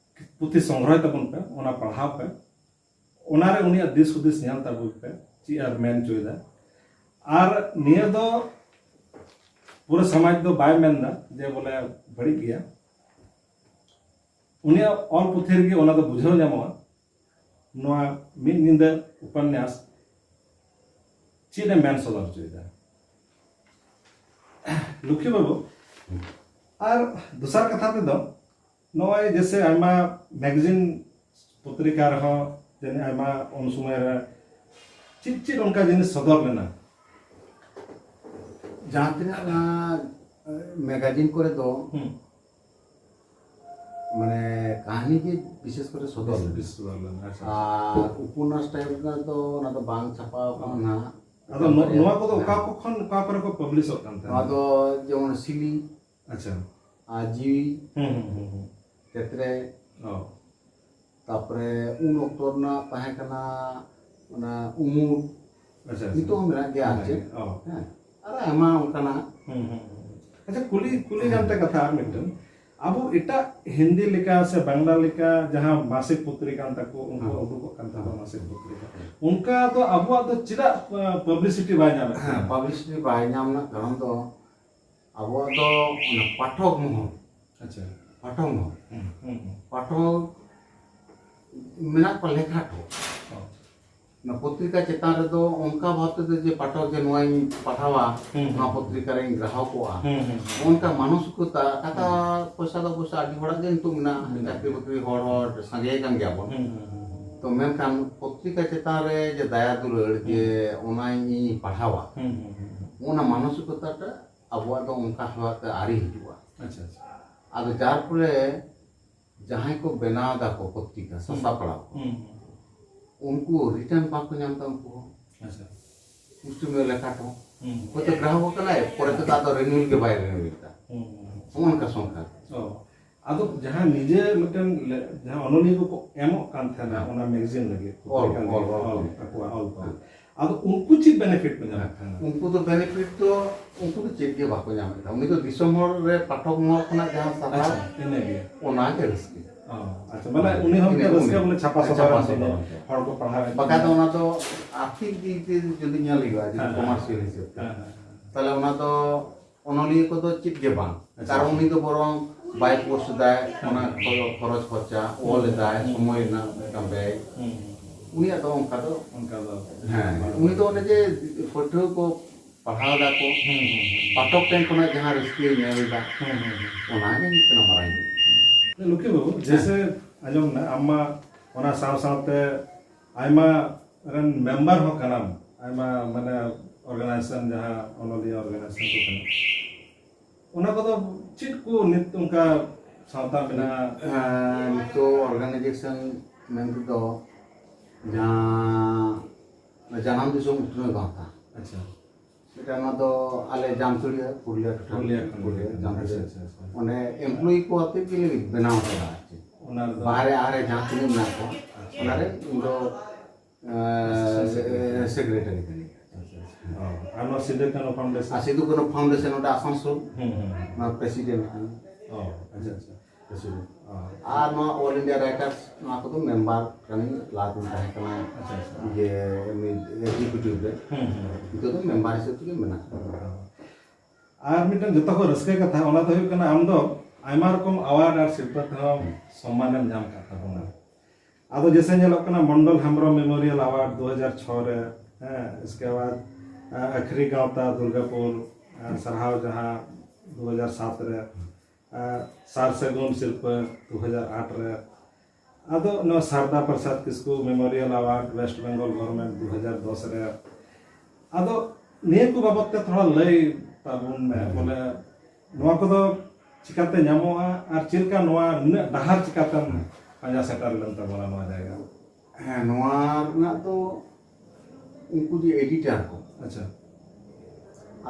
ᱯᱩᱛᱷᱤ ᱥᱚᱝᱜᱨᱚᱦᱚᱭ ᱛᱟᱵᱚᱱ ᱯᱮ, ᱚᱱᱟ ᱯᱟᱲᱦᱟᱣ ᱯᱮ, ᱚᱱᱟᱨᱮ ᱩᱱᱤᱭᱟᱜ ᱫᱤᱥ ᱦᱩᱫᱤᱥ ᱧᱮᱞ ᱛᱟᱵᱚᱱ ᱯᱮ, ᱪᱮᱫ ᱟᱨ ᱢᱮᱱ ᱦᱚᱪᱚᱭᱮᱫᱟ᱾ ᱟᱨ ᱱᱤᱭᱟᱹ ᱫᱚ ᱯᱩᱨᱟᱹ ᱥᱚᱢᱟᱡᱽ ᱫᱚ ᱵᱟᱭ ᱢᱮᱱᱫᱟ ᱡᱮ ᱵᱚᱞᱮ ᱵᱟᱹᱲᱤᱡ ᱜᱮᱭᱟ, ᱩᱱᱤᱭᱟᱜ ᱚᱞ ᱯᱩᱛᱷᱤ ᱨᱮᱜᱮ ᱚᱱᱟ ᱫᱚ ᱵᱩᱡᱷᱟᱹᱣ ᱧᱟᱢᱚᱜᱼᱟ᱾ ᱱᱚᱣᱟ ᱢᱤᱫ ᱧᱤᱫᱟᱹ ᱩᱯᱚᱱᱱᱟᱥ ᱪᱮᱫ ᱮᱢ ᱢᱮᱱ ᱥᱚᱫᱚᱨ ᱦᱚᱪᱚᱭᱮᱫᱟ ᱞᱚᱠᱠᱷᱤ ᱵᱟᱹᱵᱩ? ᱟᱨ ᱫᱚᱥᱟᱨ ᱠᱟᱛᱷᱟ ᱛᱮᱫᱚ, ᱱᱚᱜᱼᱚᱭ ᱡᱮᱥᱮ ᱟᱭᱢᱟ ᱢᱮᱜᱟᱡᱤᱱ ᱯᱚᱛᱨᱤᱠᱟ ᱨᱮᱦᱚᱸ ᱡᱟᱹᱱᱤᱡ ᱟᱭᱢᱟ ᱩᱱ ᱥᱚᱢᱚᱭ ᱨᱮ ᱪᱮᱫ ᱪᱮᱫ ᱚᱱᱠᱟ ᱡᱤᱱᱤᱥ ᱥᱚᱫᱚᱨ ᱞᱮᱱᱟ? ᱡᱟᱦᱟᱸ ᱛᱤᱱᱟᱹᱜ ᱚᱱᱟ ᱢᱮᱜᱟᱡᱤᱱ ᱠᱚᱨᱮ ᱫᱚ ᱦᱩᱸ᱾ ᱢᱟᱱᱮ ᱠᱟᱹᱦᱱᱤ ᱜᱮ ᱵᱤᱥᱮᱥ ᱠᱚᱨᱮ ᱥᱚᱫᱚᱨ ᱞᱮᱱᱟ᱾ ᱵᱤᱥ ᱥᱚᱫᱚᱨ ᱞᱮᱱᱟ, ᱟᱪᱪᱷᱟ᱾ ᱟᱨ ᱩᱯᱚᱱᱱᱟᱥ ᱴᱟᱭᱤᱯ ᱨᱮᱱᱟᱜ ᱫᱚ ᱚᱱᱟ ᱫᱚ ᱵᱟᱝ ᱪᱷᱟᱯᱟᱣ ᱟᱠᱟᱱᱟ ᱱᱟᱦᱟᱜ᱾ ᱟᱫᱚ ᱱᱚ- ᱱᱚᱣᱟ ᱠᱚᱫᱚ ᱚᱠᱟ ᱠᱚ ᱠᱷᱚᱱ ᱚᱠᱟ ᱠᱚᱨᱮ ᱠᱚ ᱯᱟᱵᱽᱞᱤᱥᱚᱜ ᱠᱟᱱ ᱛᱟᱦᱮᱸᱱᱟ? ᱱᱚᱣᱟ ᱫᱚ ᱡᱮᱢᱚᱱ ᱥᱤᱞᱤ, ᱟᱪᱪᱷᱟ᱾ ᱟᱨ ᱡᱤᱣᱤ, ᱦᱩᱸ ᱦᱩᱸ ᱦᱩᱸ ᱦᱩᱸ᱾ ᱛᱮᱛᱨᱮ, ᱚ᱾ ᱛᱟᱯᱚᱨᱮ ᱩᱱ ᱚᱠᱛᱚ ᱨᱮᱱᱟᱜ ᱛᱟᱦᱮᱸ ᱠᱟᱱᱟ ᱚᱱᱟ ᱩᱢᱩᱞ, ᱟᱪᱪᱷᱟ, ᱟᱪᱪᱷᱟ᱾ ᱱᱤᱛᱚᱜ ᱦᱚᱸ ᱢᱮᱱᱟᱜ ᱜᱮᱭᱟ ᱟᱨ ᱪᱮᱫ᱾ ᱚ᱾ ᱦᱮᱸ, ᱟᱨ ᱟᱭᱢᱟ ᱚᱱᱠᱟᱱᱟᱜ᱾ ᱦᱩᱸ ᱦᱩᱸ ᱦᱩᱸ᱾ ᱟᱪᱪᱷᱟ, ᱠᱩᱞᱤ ᱠᱩᱞᱤ ᱜᱟᱱᱛᱮ ᱠᱟᱛᱷᱟ ᱟᱨ ᱢᱤᱫᱴᱟᱝ, ᱟᱵᱚ ᱮᱴᱟᱜ ᱦᱤᱱᱫᱤ ᱞᱮᱠᱟ ᱥᱮ ᱵᱟᱝᱞᱟ ᱞᱮᱠᱟ ᱡᱟᱦᱟᱸ ᱢᱟᱥᱤᱠ ᱯᱚᱛᱨᱤᱠᱟ ᱠᱟᱱ ᱛᱟᱠᱚ, ᱩᱱᱠᱩ ᱦᱮᱸ᱾ ᱩᱰᱩᱠᱚᱜ ᱠᱟᱱ ᱛᱟᱠᱚᱣᱟ ᱢᱟᱥᱤᱠ ᱯᱚᱛᱨᱤᱠᱟ, ᱚᱱᱠᱟ ᱫᱚ ᱟᱵᱚᱣᱟᱜ ᱫᱚ ᱪᱮᱫᱟᱜ ᱯᱟᱵᱽᱞᱤᱥᱤᱴᱤ ᱵᱟᱭ ᱧᱟᱢᱮᱫ ᱦᱮᱸ, ᱛᱟᱵᱚᱱᱟ? ᱯᱟᱵᱽᱞᱤᱥᱤᱴᱤ ᱵᱟᱭ ᱧᱟᱢ ᱨᱮᱱᱟᱜ ᱠᱟᱨᱚᱱ ᱫᱚ ᱟᱵᱚᱣᱟᱜ ᱫᱚ ᱚᱱᱟ ᱯᱟᱴᱷᱚᱠ ᱢᱚᱦᱚᱞ, ᱟᱪᱪᱷᱟ᱾ ᱯᱟᱴᱷᱚᱠ ᱢᱚᱦᱚᱞ, ᱦᱩᱸ ᱦᱩᱸ ᱦᱩᱸ᱾ ᱯᱟᱴᱷᱚᱠ ᱢᱮᱱᱟᱜ ᱠᱚᱣᱟ ᱞᱮᱠᱷᱟ ᱴᱷᱚᱠ᱾ ᱚ᱾ ᱚᱱᱟ ᱯᱚᱛᱨᱤᱠᱟ ᱪᱮᱛᱟᱱ ᱨᱮᱫᱚ ᱚᱱᱠᱟ ᱵᱷᱟᱵ ᱛᱮᱫᱚ ᱡᱮ ᱯᱟᱴᱷᱚᱠ ᱡᱮ ᱱᱚᱣᱟᱧ ᱯᱟᱲᱦᱟᱣᱟ, ᱦᱩᱸ, ᱦᱩᱸ᱾ ᱱᱚᱣᱟ ᱯᱚᱛᱨᱤᱠᱟ ᱨᱮᱧ ᱜᱨᱟᱦᱚᱠᱚᱜᱼᱟ, ᱦᱩᱸ, ᱦᱩᱸ᱾ ᱚᱱᱠᱟ ᱢᱟᱱᱚᱥᱤᱠᱚᱛᱟ, ᱴᱟᱠᱟ ᱯᱚᱭᱥᱟ ᱫᱚ ᱚᱵᱚᱥᱥᱚ ᱟᱹᱰᱤ ᱦᱚᱲᱟᱜ ᱜᱮ ᱱᱤᱛᱚᱜ ᱢᱮᱱᱟᱜᱼᱟ, ᱢᱮᱱᱟᱜᱼᱟ᱾ ᱪᱟᱹᱠᱨᱤ ᱵᱟᱹᱠᱨᱤ ᱦᱚᱲ, ᱦᱚᱲ ᱥᱟᱸᱜᱮ ᱟᱠᱟᱱ ᱜᱮᱭᱟ ᱵᱚᱱ᱾ ᱦᱩᱸ, ᱦᱩᱸ, ᱦᱩᱸ, ᱦᱩᱸ᱾ ᱛᱚ ᱢᱮᱱᱠᱷᱟᱱ ᱯᱚᱛᱨᱤᱠᱟ ᱪᱮᱛᱟᱱ ᱨᱮ ᱡᱮ ᱫᱟᱭᱟ ᱫᱩᱞᱟᱹᱲ, ᱡᱮ ᱚᱱᱟᱧ ᱯᱟᱲᱦᱟᱣᱟ, ᱦᱩᱸ, ᱦᱩᱸ, ᱦᱩᱸ, ᱦᱩᱸ᱾ ᱚᱱᱟ ᱢᱟᱱᱚᱥᱤᱠᱚᱛᱟᱴᱟ ᱟᱵᱚᱣᱟᱜ ᱫᱚ ᱚᱱᱠᱟ ᱵᱷᱟᱵᱛᱮ ᱟᱹᱣᱨᱤ ᱦᱤᱡᱩᱜᱼᱟ᱾ ᱟᱪᱪᱷᱟ, ᱟᱪᱪᱷᱟ᱾ ᱟᱫᱚ ᱡᱟᱨ ᱯᱷᱚᱞᱮ ᱡᱟᱦᱟᱸᱭ ᱠᱚ ᱵᱮᱱᱟᱣ ᱫᱟᱠᱚ ᱯᱚᱛᱨᱤᱠᱟ, ᱥᱟᱥᱟᱯᱲᱟᱣ ᱠᱚ, ᱦᱩᱸ, ᱩᱱᱠᱩ ᱨᱤᱴᱟᱨᱱ ᱵᱟᱠᱚ ᱧᱟᱢ ᱮᱫᱟ, ᱩᱱᱠᱩ ᱦᱚᱸ ᱟᱪᱪᱷᱟ᱾ ᱢᱩᱥᱴᱤᱢᱮᱭ ᱞᱮᱠᱷᱟ ᱴᱷᱚᱠ᱾ ᱦᱩᱸ, ᱦᱚᱭᱛᱚ ᱜᱨᱟᱦᱚᱠ ᱠᱟᱱᱟᱭ, ᱯᱚᱨᱮ ᱛᱮᱫᱚ ᱟᱫᱚ ᱨᱤᱱᱤᱭᱩᱞ ᱜᱮ ᱵᱟᱭ ᱨᱤᱱᱤᱭᱩᱞ ᱮᱫᱟ᱾ ᱦᱩᱸ, ᱦᱩᱸ, ᱦᱩᱸ᱾ ᱱᱚᱜᱼᱚ ᱱᱚᱝᱠᱟ ᱥᱚᱝᱠᱷᱟ᱾ ᱚ, ᱟᱫᱚ ᱡᱟᱦᱟᱸ ᱱᱤᱡᱮ ᱢᱤᱫᱴᱮᱱ ᱞᱮ- ᱡᱟᱦᱟᱸ ᱚᱱᱚᱞᱤᱭᱟᱹ ᱠᱚᱠᱚ ᱮᱢᱚᱜ ᱠᱟᱱ ᱛᱟᱦᱮᱱᱟ ᱦᱮᱸ᱾ ᱚᱱᱟ ᱢᱮᱜᱟᱡᱤᱱ ᱞᱟᱹᱜᱤᱫ, ᱚᱞ, ᱯᱚᱛᱨᱤᱠᱟ ᱚᱞ, ᱞᱟᱹᱜᱤᱫ, ᱚᱞ, ᱚᱞ, ᱚᱞ᱾ ᱟᱠᱚᱣᱟᱜ ᱚᱞ ᱠᱚ, ᱦᱮᱸ᱾ ᱟᱫᱚ ᱩᱱᱠᱩ ᱪᱮᱫ ᱵᱮᱱᱤᱯᱷᱤᱴ ᱠᱚ ᱧᱟᱢᱮᱫ ᱛᱟᱦᱮᱱᱟ? ᱩᱱᱠᱩ ᱫᱚ ᱵᱮᱱᱤᱯᱷᱤᱴ ᱫᱚ, ᱩᱱᱠᱩ ᱫᱚ ᱪᱮᱫ ᱜᱮ ᱵᱟᱠᱚ ᱧᱟᱢᱮᱫ ᱛᱟᱦᱮᱸᱫ᱾ ᱩᱱᱤ ᱫᱚ ᱫᱤᱥᱚᱢ ᱦᱚᱲ ᱨᱮ ᱯᱟᱴᱷᱚᱠ ᱢᱚᱦᱚᱞ ᱠᱷᱚᱱᱟᱜ ᱡᱟᱦᱟᱸ ᱥᱟᱯᱲᱟᱣ, ᱟᱪᱪᱷᱟ, ᱤᱱᱟᱹᱜᱮ᱾ ᱚᱱᱟ ᱜᱮ ᱨᱟᱹᱥᱠᱟᱹ᱾ ᱚ, ᱟᱪᱪᱷᱟ, ᱢᱟᱱᱮ ᱩᱱᱤ ᱦᱚᱸ ᱢᱤᱫᱴᱮᱱ ᱤᱱᱟᱹ ᱨᱟᱹᱥᱠᱟᱹ ᱩᱱᱤ ᱵᱚᱞᱮ ᱪᱷᱟᱯᱟ ᱦᱮᱸ, ᱥᱚᱫᱚᱨ ᱪᱷᱟᱯᱟ ᱮᱱ ᱛᱤᱧᱟ, ᱥᱚᱫᱚᱨ ᱮᱱ ᱛᱟᱭᱟ᱾ ᱦᱚᱲ ᱠᱚ ᱯᱟᱲᱦᱟᱣᱮᱫ ᱵᱟᱠᱷᱟᱡ ᱫᱚ ᱛᱤᱧᱟ᱾ ᱚᱱᱟ ᱫᱚ ᱟᱨᱛᱷᱤᱠ ᱫᱤᱠ ᱫᱤᱭᱮ ᱡᱩᱫᱤ ᱧᱮᱞ ᱦᱩᱭᱩᱜᱼᱟ, ᱡᱩᱫᱤ ᱦᱮᱸ, ᱠᱚᱢᱟᱨᱥᱤᱭᱟᱞ ᱦᱤᱥᱟᱹᱵ ᱛᱮ, ᱦᱮᱸ, ᱦᱮᱸ, ᱦᱮᱸ᱾ ᱛᱟᱦᱞᱮ ᱚᱱᱟ ᱫᱚ ᱚᱱᱚᱞᱤᱭᱟᱹ ᱠᱚᱫᱚ ᱪᱮᱫ ᱜᱮ ᱵᱟᱝ᱾ ᱟᱪᱪᱷᱟ᱾ ᱠᱟᱨᱚᱱ ᱩᱱᱤ ᱫᱚ ᱵᱚᱨᱚᱝ ᱵᱟᱭ ᱯᱳᱥᱴ ᱮᱫᱟᱭ, ᱦᱮᱸ᱾ ᱚᱱᱟ ᱠᱷᱚᱨᱚᱪ, ᱠᱷᱚᱨᱚᱪ ᱠᱷᱚᱨᱪᱟ, ᱚᱞ ᱮᱫᱟᱭ, ᱦᱮᱸ᱾ ᱥᱚᱢᱚᱭ ᱨᱮᱱᱟᱜ ᱢᱤᱫᱴᱟᱝ ᱵᱮᱭ᱾ ᱦᱩᱸ᱾ ᱩᱱᱤᱭᱟᱜ ᱫᱚ ᱚᱱᱠᱟ ᱫᱚ ᱚᱱᱠᱟ ᱫᱚ ᱦᱮᱸ, ᱩᱱᱤ ᱫᱚ ᱚᱱᱮ ᱡᱮ ᱯᱟᱹᱴᱷᱩᱣᱟᱹ ᱠᱚ ᱯᱟᱲᱦᱟᱣ ᱫᱟᱠᱚ, ᱦᱩᱸ, ᱦᱩᱸ, ᱦᱩᱸ᱾ ᱯᱟᱴᱷᱚᱠ ᱴᱷᱮᱱ ᱠᱷᱚᱱᱟᱜ ᱡᱟᱦᱟᱸ ᱨᱟᱹᱥᱠᱟᱹᱭ ᱧᱮᱞ ᱮᱫᱟ, ᱦᱩᱸ, ᱦᱩᱸ, ᱦᱩᱸ᱾ ᱚᱱᱟᱜᱮ ᱦᱩᱭᱩᱜ ᱠᱟᱱᱟ ᱢᱟᱨᱟᱝ ᱡᱤᱱᱤᱥ᱾ ᱞᱚᱠᱠᱷᱤ ᱵᱟᱹᱵᱩ, ᱦᱮᱸ᱾ ᱡᱮᱭᱥᱮ ᱟᱸᱡᱚᱢ ᱢᱮ, ᱟᱢ ᱢᱟ ᱚᱱᱟ ᱥᱟᱶ ᱥᱟᱶᱛᱮ ᱟᱭᱢᱟ ᱨᱮᱱ ᱢᱮᱢᱵᱟᱨ ᱦᱚᱸ ᱠᱟᱱᱟᱢ, ᱟᱭᱢᱟ ᱢᱟᱱᱮ ᱚᱨᱜᱟᱱᱟᱭᱡᱮᱥᱚᱱ ᱡᱟᱦᱟᱸ ᱚᱱᱚᱞᱤᱭᱟᱹ ᱚᱨᱜᱟᱱᱟᱭᱡᱮᱥᱚᱱ ᱠᱚ ᱠᱟᱱᱟ, ᱚᱱᱟ ᱠᱚᱫᱚ ᱪᱮᱫ ᱠᱚ ᱱᱤᱛ ᱚᱱᱠᱟ ᱥᱟᱶᱛᱟ ᱢᱮᱱᱟᱜᱼᱟ? ᱮᱸ, ᱱᱤᱛᱚᱜ ᱚᱨᱜᱟᱱᱟᱭᱡᱮᱥᱚᱱ ᱢᱮᱱ ᱛᱮᱫᱚ ᱡᱟᱦᱟᱸ ᱡᱟᱱᱟᱢ ᱫᱤᱥᱚᱢ ᱩᱛᱱᱟᱹᱣ ᱜᱟᱶᱛᱟ᱾ ᱟᱪᱪᱷᱟ᱾ ᱢᱤᱫᱴᱟᱝ ᱚᱱᱟ ᱫᱚ ᱟᱞᱮ ᱡᱟᱢᱛᱩᱲᱤᱭᱟᱹ, ᱯᱩᱨᱩᱞᱤᱭᱟᱹ ᱴᱚᱴᱷᱟ᱾ ᱯᱩᱨᱩᱞᱤᱭᱟᱹ ᱠᱷᱚᱱ᱾ ᱯᱩᱨᱩᱞᱤᱭᱟᱹ, ᱡᱟᱢᱛᱩᱲᱤᱭᱟᱹ᱾ ᱟᱪᱪᱷᱟ, ᱟᱪᱪᱷᱟ, ᱟᱪᱪᱷᱟ᱾ ᱚᱸᱰᱮ ᱮᱢᱯᱞᱚᱭᱤ ᱠᱚ ᱟᱛᱮ ᱜᱮᱞᱮ ᱵᱮᱱᱟᱣ ᱠᱟᱫᱟ ᱟᱨ ᱪᱮᱫ᱾ ᱚᱱᱟ ᱨᱮᱫᱚ ᱵᱟᱦᱨᱮ ᱟᱦᱨᱮ ᱡᱟᱦᱟᱸ ᱛᱤᱱᱟᱹᱜ ᱢᱮᱱᱟᱜ ᱠᱚᱣᱟ, ᱟᱪᱪᱷᱟ᱾ ᱚᱱᱟᱨᱮ ᱤᱧ ᱫᱚ, ᱟᱪᱪᱷᱟ᱾ ᱮᱸ, ᱥᱮᱠᱨᱮᱴᱟᱨᱤ ᱠᱟᱹᱱᱟᱹᱧ᱾ ᱟᱪᱪᱷᱟ, ᱟᱪᱪᱷᱟ᱾ ᱚ, ᱟᱨ ᱱᱚᱣᱟ ᱥᱤᱫᱩ ᱠᱟᱹᱱᱦᱩ ᱯᱷᱟᱣᱩᱱᱰᱮᱥᱚᱱ? ᱟᱨ ᱥᱤᱫᱩ ᱠᱟᱹᱱᱦᱩ ᱯᱷᱟᱣᱩᱱᱰᱮᱥᱚᱱ ᱚᱸᱰᱮ ᱟᱥᱟᱱᱥᱳᱞ, ᱦᱩᱸ, ᱦᱩᱸ, ᱦᱩᱸ᱾ ᱱᱚᱣᱟ ᱯᱨᱮᱥᱤᱰᱮᱱᱴ ᱠᱟᱹᱱᱟᱹᱧ᱾ ᱚ, ᱟᱪᱪᱷᱟ, ᱟᱪᱪᱷᱟ᱾ ᱯᱨᱮᱥᱤᱰᱮᱱᱴ᱾ ᱚ᱾ ᱟᱨ ᱱᱚᱣᱟ ᱚᱞ ᱤᱱᱰᱤᱭᱟ ᱨᱟᱭᱴᱟᱨᱥ, ᱱᱚᱣᱟ ᱠᱚᱫᱚ ᱢᱮᱢᱵᱟᱨ ᱠᱟᱹᱱᱟᱹᱧ, ᱞᱟᱦᱟ ᱫᱚᱧ ᱛᱟᱦᱮᱸ ᱠᱟᱱᱟ ᱟᱪᱪᱷᱟ, ᱟᱪᱪᱷᱟ᱾ ᱡᱮ ᱮᱢᱱᱤ ᱮᱠᱡᱤᱠᱤᱭᱩᱴᱤᱵᱷ ᱨᱮ᱾ ᱦᱩᱸ, ᱦᱩᱸ, ᱦᱩᱸ᱾ ᱱᱤᱛᱚᱜ ᱫᱚ ᱢᱮᱢᱵᱟᱨ ᱦᱤᱥᱟᱹᱵ ᱛᱮᱜᱮ ᱢᱮᱱᱟᱜ ᱠᱟᱫᱟ᱾ ᱚ᱾ ᱟᱨ ᱢᱤᱫᱴᱟᱝ ᱡᱚᱛᱚ ᱠᱷᱚᱱ ᱨᱟᱹᱥᱠᱟᱹ ᱠᱟᱛᱷᱟ, ᱚᱱᱟ ᱫᱚ ᱦᱩᱭᱩᱜ ᱠᱟᱱᱟ, ᱟᱢ ᱫᱚ ᱟᱭᱢᱟ ᱨᱚᱠᱚᱢ ᱟᱣᱟᱨᱰ ᱟᱨ ᱥᱤᱨᱯᱟᱹ ᱛᱮᱦᱚᱸ ᱥᱚᱢᱢᱟᱱᱮᱢ ᱧᱟᱢ ᱠᱟᱫ ᱛᱟᱵᱚᱱᱟ᱾ ᱟᱫᱚ ᱡᱮᱥᱮ ᱧᱮᱞᱚᱜ ᱠᱟᱱᱟ, ᱢᱚᱱᱰᱚᱞ ᱦᱮᱢᱵᱨᱚᱢ ᱢᱮᱢᱳᱨᱤᱭᱟᱞ ᱟᱣᱟᱨᱰ ᱫᱩ ᱦᱟᱡᱟᱨ ᱪᱷᱚ ᱨᱮ, ᱦᱮᱸ, ᱤᱥᱠᱮ ᱵᱟᱫ, ᱟ, ᱟᱠᱷᱨᱤ ᱜᱟᱶᱛᱟ ᱫᱩᱨᱜᱟᱯᱩᱨ, ᱟ, ᱥᱟᱨᱦᱟᱣ ᱡᱟᱦᱟᱸ ᱫᱩ ᱦᱟᱡᱟᱨ ᱥᱟᱛ ᱨᱮ, ᱟ, ᱥᱟᱨ ᱥᱟᱹᱜᱩᱱ ᱥᱤᱨᱯᱟᱹ ᱫᱩ ᱦᱟᱡᱟᱨ ᱟᱴ ᱨᱮ, ᱟᱫᱚ ᱱᱚᱣᱟ Sarada Prasad Kisku memorial award west Bengal government ᱫᱩ ᱦᱟᱡᱟᱨ ᱫᱚᱥ ᱨᱮ᱾ ᱟᱫᱚ ᱱᱤᱭᱟᱹ ᱠᱚ ᱵᱟᱵᱚᱫ ᱛᱮ ᱛᱷᱚᱲᱟ ᱞᱟᱹᱭ ᱛᱟᱵᱚᱱ ᱢᱮ, ᱵᱚᱞᱮ ᱱᱚᱣᱟ ᱠᱚᱫᱚ ᱪᱤᱠᱟᱛᱮ ᱧᱟᱢᱚᱜᱼᱟ ᱟᱨ ᱪᱮᱫ ᱞᱮᱠᱟ ᱱᱚᱣᱟ ᱱᱩᱱᱟᱹᱜ ᱰᱟᱦᱟᱨ ᱪᱤᱠᱟᱛᱮᱢ ᱯᱟᱸᱡᱟ ᱥᱮᱴᱮᱨ ᱞᱮᱱ ᱛᱟᱵᱚᱱᱟ ᱱᱚᱣᱟ ᱡᱟᱭᱜᱟ? ᱦᱮᱸ, ᱱᱚᱣᱟ ᱨᱮᱱᱟᱜ ᱫᱚ ᱩᱱᱠᱩ ᱡᱮ ᱮᱰᱤᱴᱟᱨ ᱠᱚ, ᱟᱪᱪᱷᱟ᱾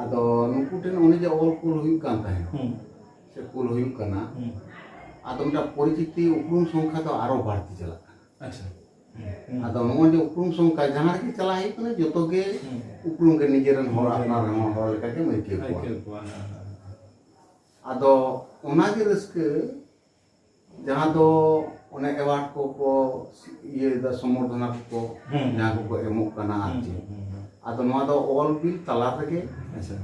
ᱟᱫᱚ ᱱᱩᱠᱩ ᱴᱷᱮᱱ ᱚᱱᱮ ᱡᱮ ᱚᱞ ᱠᱩᱞ ᱦᱩᱭᱩᱜ ᱠᱟᱱ ᱛᱟᱦᱮᱸᱫ, ᱦᱩᱸ᱾ ᱥᱮ ᱠᱩᱞ ᱦᱩᱭᱩᱜ ᱠᱟᱱᱟ, ᱦᱩᱸ᱾ ᱟᱫᱚ ᱢᱤᱫᱴᱟᱝ ᱯᱚᱨᱤᱪᱤᱛᱤ ᱩᱯᱨᱩᱢ ᱥᱚᱝᱠᱷᱟ ᱫᱚ ᱟᱨᱚ ᱵᱟᱹᱲᱛᱤ ᱪᱟᱞᱟᱜ ᱠᱟᱱᱟ᱾ ᱟᱪᱪᱷᱟ᱾ ᱦᱩᱸ, ᱦᱩᱸ᱾ ᱟᱫᱚ ᱱᱚᱜᱼᱚᱭ ᱡᱮ ᱩᱯᱨᱩᱢ ᱥᱚᱝᱠᱷᱟ ᱡᱟᱦᱟᱸ ᱨᱮᱜᱮ ᱪᱟᱞᱟᱜ ᱦᱩᱭᱩᱜ ᱠᱟᱱᱟ, ᱡᱚᱛᱚ ᱜᱮ ᱦᱩᱸ᱾ ᱩᱯᱨᱩᱢ ᱜᱮ ᱱᱤᱡᱮᱨᱮᱱ ᱦᱚᱲ, ᱱᱤᱡᱮᱨᱮᱱ ᱟᱯᱱᱟᱨ ᱨᱮᱱ ᱦᱚᱲ ᱞᱮᱠᱟ ᱜᱮᱢ ᱟᱹᱭᱠᱟᱹᱣ ᱠᱚᱣᱟ᱾ ᱟᱹᱭᱠᱟᱹᱣ ᱠᱚᱣᱟ, ᱦᱮᱸ, ᱦᱮᱸ, ᱦᱮᱸ᱾ ᱟᱫᱚ ᱚᱱᱟᱜᱮ ᱨᱟᱹᱥᱠᱟᱹ, ᱡᱟᱦᱟᱸ ᱫᱚ ᱚᱱᱮ ᱮᱣᱟᱨᱰ ᱠᱚᱠᱚ ᱤᱭᱟᱹᱭᱮᱫᱟ, ᱥᱚᱢᱵᱚᱨᱫᱷᱚᱱᱟ ᱠᱚᱠᱚ, ᱦᱩᱸ᱾ ᱡᱟᱦᱟᱸ ᱠᱚᱠᱚ ᱮᱢᱚᱜ ᱠᱟᱱᱟ ᱟᱨ ᱦᱩᱸ, ᱪᱮᱫ᱾ ᱦᱩᱸ, ᱦᱩᱸ, ᱦᱩᱸ᱾ ᱟᱫᱚ ᱱᱚᱣᱟ ᱫᱚ ᱚᱞ ᱵᱤᱞ ᱛᱟᱞᱟ ᱨᱮᱜᱮ ᱟᱪᱪᱷᱟ᱾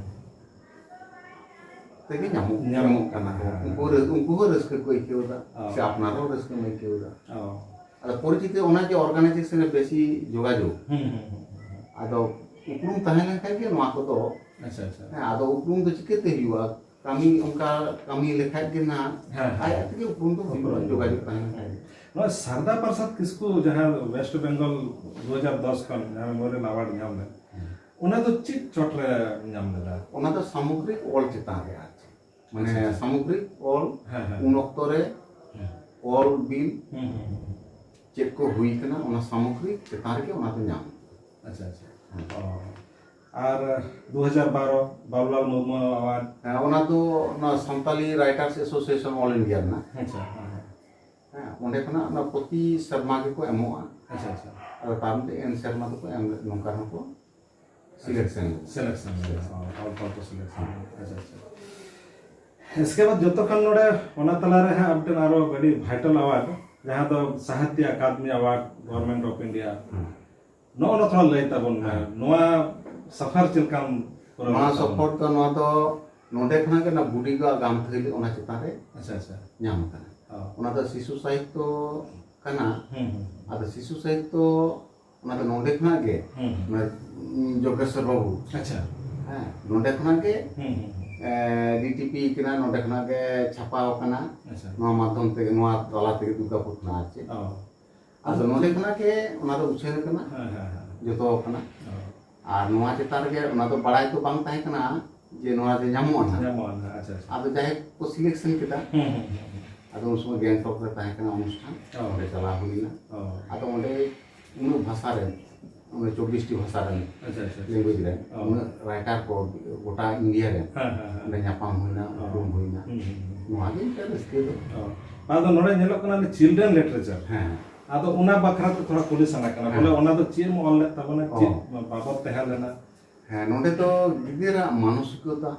ᱛᱮᱜᱮ ᱧᱟᱢᱚᱜ, ᱧᱟᱢᱚᱜ ᱧᱟᱢᱚᱜ ᱠᱟᱱᱟ᱾ ᱠᱟᱱᱟ᱾ ᱦᱮᱸ᱾ ᱩᱱᱠᱩ ᱨᱟᱹ-, ᱩᱱᱠᱩ ᱦᱚᱸ ᱨᱟᱹᱥᱠᱟᱹ ᱠᱚ ᱟᱹᱭᱠᱟᱹᱣ ᱮᱫᱟ, ᱚ᱾ ᱥᱮ ᱟᱯᱱᱟᱨ ᱦᱚᱸ ᱨᱟᱹᱥᱠᱟᱹᱢ ᱟᱹᱭᱠᱟᱹᱣ ᱮᱫᱟ᱾ ᱚ᱾ ᱟᱫᱚ ᱯᱚᱨᱤᱪᱤᱛᱤ ᱚᱱᱟ ᱡᱮ ᱚᱨᱜᱟᱱᱟᱭᱡᱮᱥᱚᱱ ᱨᱮ ᱵᱮᱥᱤ ᱡᱳᱜᱟᱡᱳᱜᱽ᱾ ᱦᱩᱸ ᱦᱩᱸ ᱦᱩᱸ ᱦᱩᱸ᱾ ᱟᱫᱚ ᱩᱯᱨᱩᱢ ᱛᱟᱦᱮᱸ ᱞᱮᱱᱠᱷᱟᱱ ᱜᱮ ᱱᱚᱣᱟ ᱠᱚᱫᱚ᱾ ᱟᱪᱪᱷᱟ ᱟᱪᱪᱷᱟ᱾ ᱦᱮᱸ, ᱟᱫᱚ ᱩᱯᱨᱩᱢ ᱫᱚ ᱪᱤᱠᱟᱹᱛᱮ ᱦᱩᱭᱩᱜᱼᱟ? ᱠᱟᱹᱢᱤ ᱚᱱᱠᱟ ᱠᱟᱹᱢᱤ ᱞᱮᱠᱷᱟᱡ ᱜᱮ ᱱᱟᱦᱟᱜ ᱦᱮᱸ, ᱦᱮᱸ᱾ ᱟᱡ ᱟᱡ ᱛᱮᱜᱮ ᱩᱯᱨᱩᱢ ᱫᱚ ᱦᱩᱭᱩᱜᱼᱟ, ᱩᱯᱨᱩᱢ ᱫᱚ ᱡᱳᱜᱟᱡᱳᱜᱽ ᱦᱩᱭᱩᱜᱼᱟ᱾ ᱛᱟᱦᱮᱸ ᱞᱮᱱᱠᱷᱟᱱ ᱜᱮ᱾ ᱱᱚᱣᱟ ᱥᱟᱨᱫᱟ ᱯᱨᱚᱥᱟᱫᱽ ᱠᱤᱥᱠᱩ ᱡᱟᱦᱟᱸ ᱳᱭᱮᱥᱴ ᱵᱮᱝᱜᱚᱞ ᱫᱩ ᱦᱟᱡᱟᱨ ᱫᱚᱥ ᱠᱷᱚᱱ ᱡᱟᱦᱟᱸ ᱢᱮᱢᱳᱨᱤᱭᱟᱞ ᱟᱣᱟᱨᱰ ᱧᱟᱢ ᱞᱮᱱ, ᱚᱱᱟ ᱫᱚ ᱪᱮᱫ ᱪᱚᱴ ᱨᱮ ᱧᱟᱢ ᱞᱮᱫᱟ? ᱚᱱᱟ ᱫᱚ ᱥᱟᱢᱚᱜᱽᱨᱤᱠ ᱚᱞ ᱪᱮᱛᱟᱱ ᱨᱮ ᱟᱨ ᱪᱮᱫ, ᱢᱟᱱᱮ ᱟᱪᱪᱷᱟ, ᱟᱪᱪᱷᱟ᱾ ᱥᱟᱢᱚᱜᱽᱨᱤᱠ ᱚᱞ ᱦᱮᱸ, ᱦᱮᱸ᱾ ᱩᱱ ᱚᱠᱛᱚ ᱨᱮ ᱦᱮᱸ᱾ ᱚᱞ ᱵᱤᱞ ᱦᱩᱸ, ᱦᱩᱸ, ᱦᱩᱸ᱾ ᱪᱮᱫ ᱠᱚ ᱦᱩᱭ ᱠᱟᱱᱟ, ᱚᱱᱟ ᱥᱟᱢᱚᱜᱽᱨᱤᱠ ᱪᱮᱛᱟᱱ ᱨᱮᱜᱮ ᱚᱱᱟ ᱫᱚ ᱧᱟᱢ᱾ ᱟᱪᱪᱷᱟ, ᱟᱪᱪᱷᱟ᱾ ᱚ᱾ ᱟᱨ ᱫᱩ ᱦᱟᱡᱟᱨ ᱵᱟᱨᱚ ᱵᱟᱵᱩᱞᱟᱞ ᱢᱩᱨᱢᱩ ᱟᱣᱟᱨᱰ? ᱦᱮᱸ, ᱚᱱᱟ ᱫᱚ ᱚᱱᱟ Santali writers association all India ᱨᱮᱱᱟᱜ᱾ ᱟᱪᱪᱷᱟ, ᱦᱮᱸ, ᱦᱮᱸ᱾ ᱦᱮᱸ, ᱚᱸᱰᱮ ᱠᱷᱚᱱᱟᱜ ᱚᱱᱟ ᱯᱨᱚᱛᱤ ᱥᱮᱨᱢᱟ ᱜᱮᱠᱚ ᱮᱢᱚᱜᱼᱟ᱾ ᱟᱪᱪᱷᱟ, ᱟᱪᱪᱷᱟ᱾ ᱟᱫᱚ ᱛᱟᱭᱚᱢ ᱛᱮ ᱮᱱ ᱥᱮᱨᱢᱟ ᱫᱚᱠᱚ ᱮᱢ ᱞᱮᱫ, ᱱᱚᱝᱠᱟ ᱦᱚᱸᱠᱚ ᱥᱤᱞᱮᱠᱥᱚᱱ ᱞᱮᱫᱟ᱾ ᱥᱤᱞᱮᱠᱥᱚᱱ ᱞᱮᱫᱟ᱾ ᱚ, ᱚᱞ ᱯᱟᱲᱦᱟᱣ ᱠᱚ ᱥᱤᱞᱮᱠᱥᱚᱱ ᱞᱮᱫᱟ᱾ ᱟᱪᱪᱷᱟ, ᱟᱪᱪᱷᱟ᱾ ᱤᱥᱠᱮ ᱵᱟᱫ ᱡᱚᱛᱚ ᱠᱷᱚᱱ ᱱᱚᱰᱮ ᱚᱱᱟ ᱛᱟᱞᱟᱨᱮ ᱦᱟᱸᱜ ᱢᱤᱫᱴᱮᱱ ᱟᱨᱚ ᱟᱹᱰᱤ ᱵᱷᱟᱭᱴᱟᱞ ᱟᱣᱟᱨᱰ, ᱡᱟᱦᱟᱸ ᱫᱚ Sahitya Akademi award, government of India, ᱦᱮᱸ᱾ ᱱᱚᱜᱼᱚ ᱱᱚᱣᱟ ᱛᱷᱚᱲᱟ ᱞᱟᱹᱭ ᱛᱟᱵᱚᱱ ᱢᱮ᱾ ᱦᱮᱸ᱾ ᱱᱚᱣᱟ ᱥᱟᱯᱷᱟᱨ ᱪᱮᱫ ᱞᱮᱠᱟᱢ ᱠᱚᱨᱟᱣ ᱱᱚᱣᱟ ᱞᱮᱫ ᱛᱟᱵᱚᱱᱟ? ᱥᱚᱯᱷᱚᱨ ᱫᱚ, ᱱᱚᱣᱟ ᱫᱚ ᱱᱚᱰᱮ ᱠᱷᱚᱱᱟᱜ ᱜᱮ ᱚᱱᱟ ᱵᱩᱰᱤᱜᱚ ᱜᱟᱢᱛᱷᱟᱹᱞᱤ ᱚᱱᱟ ᱪᱮᱛᱟᱱ ᱨᱮ ᱟᱪᱪᱷᱟ, ᱟᱪᱪᱷᱟ᱾ ᱧᱟᱢ ᱟᱠᱟᱱᱟ᱾ ᱚ᱾ ᱚᱱᱟ ᱫᱚ ᱥᱤᱥᱩ ᱥᱟᱦᱤᱛᱛᱚ ᱠᱟᱱᱟ᱾ ᱦᱩᱸ, ᱦᱩᱸ᱾ ᱟᱫᱚ ᱥᱤᱥᱩ ᱥᱟᱦᱤᱛᱛᱚ ᱚᱱᱟ ᱫᱚ ᱱᱚᱰᱮ ᱠᱷᱚᱱᱟᱜ ᱜᱮ, ᱦᱩᱸ, ᱦᱩᱸ᱾ ᱢᱟᱱᱮ, ᱩᱸ, ᱡᱚᱜᱽᱜᱮᱥᱣᱚᱨ ᱵᱟᱹᱵᱩ, ᱟᱪᱪᱷᱟ᱾ ᱦᱮᱸ, ᱱᱚᱰᱮ ᱠᱷᱚᱱᱟᱜ ᱜᱮ ᱦᱩᱸ, ᱦᱩᱸ, ᱦᱩᱸ᱾ ᱮ, ᱰᱤᱴᱤᱯᱤ ᱠᱟᱱᱟ, ᱱᱚᱰᱮ ᱠᱷᱚᱱᱟᱜ ᱜᱮ ᱪᱷᱟᱯᱟᱣ ᱟᱠᱟᱱᱟ᱾ ᱟᱪᱪᱷᱟ᱾ ᱱᱚᱣᱟ ᱢᱟᱫᱽᱫᱷᱚᱢ ᱛᱮᱜᱮ, ᱱᱚᱣᱟ ᱛᱟᱞᱟ ᱛᱮᱜᱮ ᱫᱩᱨᱜᱟᱯᱩᱨ ᱠᱷᱚᱱᱟᱜ ᱟᱨ ᱪᱮᱫ᱾ ᱚ᱾ ᱟᱫᱚ ᱱᱚᱰᱮ ᱠᱷᱚᱱᱟᱜ ᱜᱮ ᱚᱱᱟ ᱫᱚ ᱩᱪᱷᱟᱹᱱ ᱟᱠᱟᱱᱟ, ᱦᱮᱸ, ᱦᱮᱸ, ᱦᱮᱸ᱾ ᱡᱚᱛᱚ ᱠᱟᱱᱟ᱾ ᱚ᱾ ᱟᱨ ᱱᱚᱣᱟ ᱪᱮᱛᱟᱱ ᱨᱮᱜᱮ ᱚᱱᱟ ᱫᱚ ᱵᱟᱲᱟᱭ ᱫᱚ ᱵᱟᱝ ᱛᱟᱦᱮᱸ ᱠᱟᱱᱟ ᱡᱮ ᱱᱚᱣᱟ ᱫᱚ ᱧᱟᱢᱚᱜᱼᱟ ᱱᱟᱦᱟᱜ᱾ ᱧᱟᱢᱚᱜᱼᱟ ᱱᱟᱦᱟᱜ, ᱟᱪᱪᱷᱟ, ᱟᱪᱪᱷᱟ᱾ ᱟᱫᱚ ᱡᱟᱦᱟᱸᱭ ᱠᱚ ᱥᱤᱞᱮᱠᱥᱚᱱ ᱠᱮᱫᱟ, ᱦᱩᱸ, ᱦᱩᱸ, ᱦᱩᱸ, ᱦᱩᱸ᱾ ᱟᱫᱚ ᱩᱱ ᱥᱚᱢᱚᱭ ᱜᱮᱝᱴᱚᱠ ᱨᱮ ᱛᱟᱦᱮᱸ ᱠᱟᱱᱟ ᱚᱱᱩᱥᱴᱷᱟᱱ, ᱚ᱾ ᱚᱸᱰᱮ ᱪᱟᱞᱟᱣ ᱦᱩᱭ ᱮᱱᱟ᱾ ᱚ᱾ ᱟᱫᱚ ᱚᱸᱰᱮ ᱩᱱᱟᱹᱜ ᱵᱷᱟᱥᱟ ᱨᱮᱱ, ᱚᱱᱮ ᱪᱚᱵᱵᱤᱥ ᱴᱤ ᱵᱷᱟᱥᱟ ᱨᱮᱱ ᱟᱪᱪᱷᱟ, ᱟᱪᱪᱷᱟ, ᱟᱪᱪᱷᱟ᱾ ᱞᱮᱝᱜᱩᱭᱮᱡᱽ ᱨᱮᱱ, ᱚ᱾ ᱩᱱᱟᱹᱜ ᱨᱟᱭᱴᱟᱨ ᱠᱚ ᱜᱚᱴᱟ ᱤᱱᱰᱤᱭᱟ ᱨᱮ ᱦᱮᱸ, ᱦᱮᱸ, ᱦᱮᱸ᱾ ᱚᱸᱰᱮ ᱧᱟᱯᱟᱢ ᱦᱩᱭᱱᱟ, ᱚ᱾ ᱩᱯᱨᱩᱢ ᱦᱩᱭᱱᱟ᱾ ᱦᱩᱸ, ᱦᱩᱸ, ᱦᱩᱸ᱾ ᱱᱚᱣᱟ ᱜᱮ ᱢᱤᱫᱴᱟᱝ ᱨᱟᱹᱥᱠᱟᱹ ᱫᱚ᱾ ᱚ᱾ ᱟᱫᱚ ᱱᱚᱰᱮ ᱧᱮᱞᱚᱜ ᱠᱟᱱᱟ ᱪᱤᱞᱰᱨᱮᱱ ᱞᱤᱴᱟᱨᱮᱪᱟᱨ᱾ ᱦᱮᱸ᱾ ᱟᱫᱚ ᱚᱱᱟ ᱵᱟᱠᱷᱨᱟ ᱛᱮ ᱛᱷᱚᱲᱟ ᱠᱩᱞᱤ ᱥᱟᱱᱟ ᱠᱟᱱᱟ, ᱦᱮᱸ᱾ ᱵᱚᱞᱮ ᱚᱱᱟ ᱫᱚ ᱪᱮᱫ ᱮᱢ ᱚᱞ ᱞᱮᱫ ᱛᱟᱵᱚᱱᱟ, ᱚ᱾ ᱪᱮᱫ ᱵᱟᱵᱚᱛ ᱛᱟᱦᱮᱸ ᱞᱮᱱᱟ? ᱦᱮᱸ, ᱱᱚᱰᱮ ᱫᱚ ᱜᱤᱫᱟᱹᱨᱟᱜ ᱢᱟᱱᱚᱥᱤᱠᱚᱛᱟ,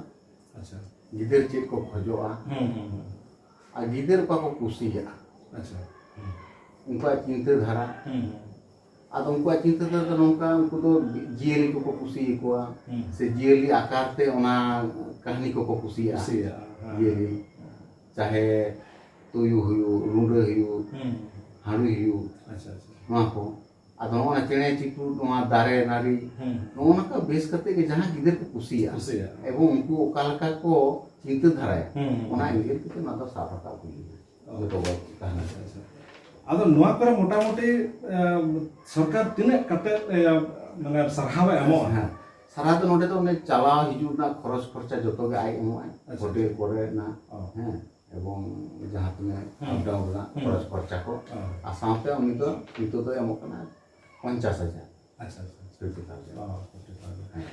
ᱟᱪᱪᱷᱟ᱾ ᱜᱤᱫᱟᱹᱨ ᱪᱮᱫ ᱠᱚ ᱠᱷᱚᱡᱚᱜᱼᱟ, ᱦᱩᱸ, ᱦᱩᱸ, ᱦᱩᱸ᱾ ᱟᱨ ᱜᱤᱫᱟᱹᱨ ᱚᱠᱟ ᱠᱚ ᱠᱩᱥᱤᱭᱟᱜᱼᱟ, ᱟᱪᱪᱷᱟ᱾ ᱩᱱᱠᱩᱣᱟᱜ ᱪᱤᱱᱛᱟᱹ ᱫᱷᱟᱨᱟ᱾ ᱦᱩᱸ, ᱦᱩᱸ᱾ ᱟᱫᱚ ᱩᱱᱠᱩᱣᱟᱜ ᱪᱤᱱᱛᱟᱹ ᱫᱷᱟᱨᱟ ᱫᱚ ᱱᱚᱝᱠᱟ, ᱩᱱᱠᱩ ᱫᱚ ᱡᱤᱭᱟᱹᱞᱤ ᱠᱚᱠᱚ ᱠᱩᱥᱤᱭᱟᱠᱚᱣᱟ, ᱦᱩᱸ᱾ ᱥᱮ ᱡᱤᱭᱟᱹᱞᱤ ᱟᱠᱟᱨ ᱛᱮ ᱚᱱᱟ ᱠᱟᱹᱦᱱᱤ ᱠᱚᱠᱚ ᱠᱩᱥᱤᱭᱟᱜᱼᱟ᱾ ᱠᱩᱥᱤᱭᱟᱜᱼᱟ, ᱦᱮᱸ᱾ ᱡᱤᱭᱟᱹᱞᱤ, ᱪᱟᱦᱮ ᱛᱩᱭᱩ ᱦᱩᱭᱩᱜ, ᱨᱩᱸᱰᱟᱹ ᱦᱩᱭᱩᱜ, ᱦᱩᱸ᱾ ᱦᱟᱹᱲᱩᱭ ᱦᱩᱭᱩᱜ, ᱟᱪᱪᱷᱟ ᱟᱪᱪᱷᱟ ᱱᱚᱣᱟ ᱠᱚ᱾ ᱟᱫᱚ ᱱᱚᱜᱼᱚᱭ ᱪᱮᱬᱮ ᱪᱤᱯᱨᱩᱫ, ᱱᱚᱣᱟ ᱫᱟᱨᱮ ᱱᱟᱹᱲᱤ, ᱦᱩᱸ ᱱᱚᱜᱼᱚ ᱱᱚᱝᱠᱟ ᱵᱮᱥ ᱠᱟᱛᱮ ᱜᱮ ᱡᱟᱦᱟᱸ ᱜᱤᱫᱟᱹᱨ ᱠᱚ ᱠᱩᱥᱤᱭᱟᱜᱼᱟ ᱠᱩᱥᱤᱭᱟᱜᱼᱟ ᱮᱵᱚᱝ ᱩᱱᱠᱩ ᱚᱠᱟ ᱞᱮᱠᱟ ᱠᱚ ᱪᱤᱱᱛᱟᱹ ᱫᱷᱟᱨᱟᱭᱟ, ᱦᱩᱸ ᱦᱩᱸ ᱚᱱᱟ ᱤᱫᱤ ᱠᱟᱛᱮ ᱱᱚᱣᱟ ᱫᱚ ᱥᱟᱵ ᱨᱟᱠᱟᱵ ᱦᱩᱭᱩᱜᱼᱟ᱾ ᱡᱚᱛᱚ ᱵᱚᱭᱮᱥ ᱛᱟᱦᱮᱱᱟ᱾ ᱟᱪᱪᱷᱟ ᱟᱪᱪᱷᱟ᱾ ᱟᱫᱚ ᱱᱚᱣᱟ ᱠᱚᱨᱮ ᱢᱚᱴᱟᱢᱩᱴᱤ ᱮ, ᱥᱚᱨᱠᱟᱨ ᱛᱤᱱᱟᱹᱜ ᱠᱟᱛᱮ ᱮ, ᱢᱟᱱᱮ ᱥᱟᱨᱦᱟᱣ ᱮ ᱮᱢᱚᱜᱼᱟ? ᱦᱮᱸ, ᱥᱟᱨᱦᱟᱣ ᱫᱚ ᱱᱚᱰᱮ ᱫᱚ ᱚᱱᱮ ᱪᱟᱞᱟᱣ ᱦᱤᱡᱩᱜ ᱨᱮᱱᱟᱜ ᱠᱷᱚᱨᱚᱪ ᱠᱷᱚᱨᱪᱟ ᱡᱚᱛᱚ ᱜᱮ ᱟᱡ ᱮᱢᱚᱜᱼᱟᱭ᱾ ᱟᱪᱪᱷᱟ, ᱦᱳᱴᱮᱞ ᱠᱚᱨᱮᱱᱟᱜ, ᱚ᱾ ᱦᱮᱸ, ᱮᱵᱚᱝ ᱡᱟᱦᱟᱸ ᱛᱤᱱᱟᱹᱜ ᱦᱩᱸ᱾ ᱟᱯ ᱰᱟᱣᱩᱱ ᱨᱮᱱᱟᱜ ᱦᱩᱸ᱾ ᱠᱷᱚᱨᱚᱪ ᱠᱷᱚᱨᱪᱟ ᱠᱚ ᱚ᱾ ᱟᱨ ᱥᱟᱶᱛᱮ ᱩᱱᱤ ᱫᱚ ᱱᱤᱛᱚᱜ ᱫᱚ ᱮᱢᱚᱜ ᱠᱟᱱᱟ ᱯᱚᱧᱪᱟᱥ ᱦᱟᱡᱟᱨ᱾ ᱟᱪᱪᱷᱟ ᱟᱪᱪᱷᱟ᱾ ᱯᱨᱚᱛᱤ ᱛᱟᱞ ᱨᱮ᱾ ᱚ, ᱯᱨᱚᱛᱤ ᱛᱟᱞ ᱨᱮ᱾ ᱦᱮᱸ᱾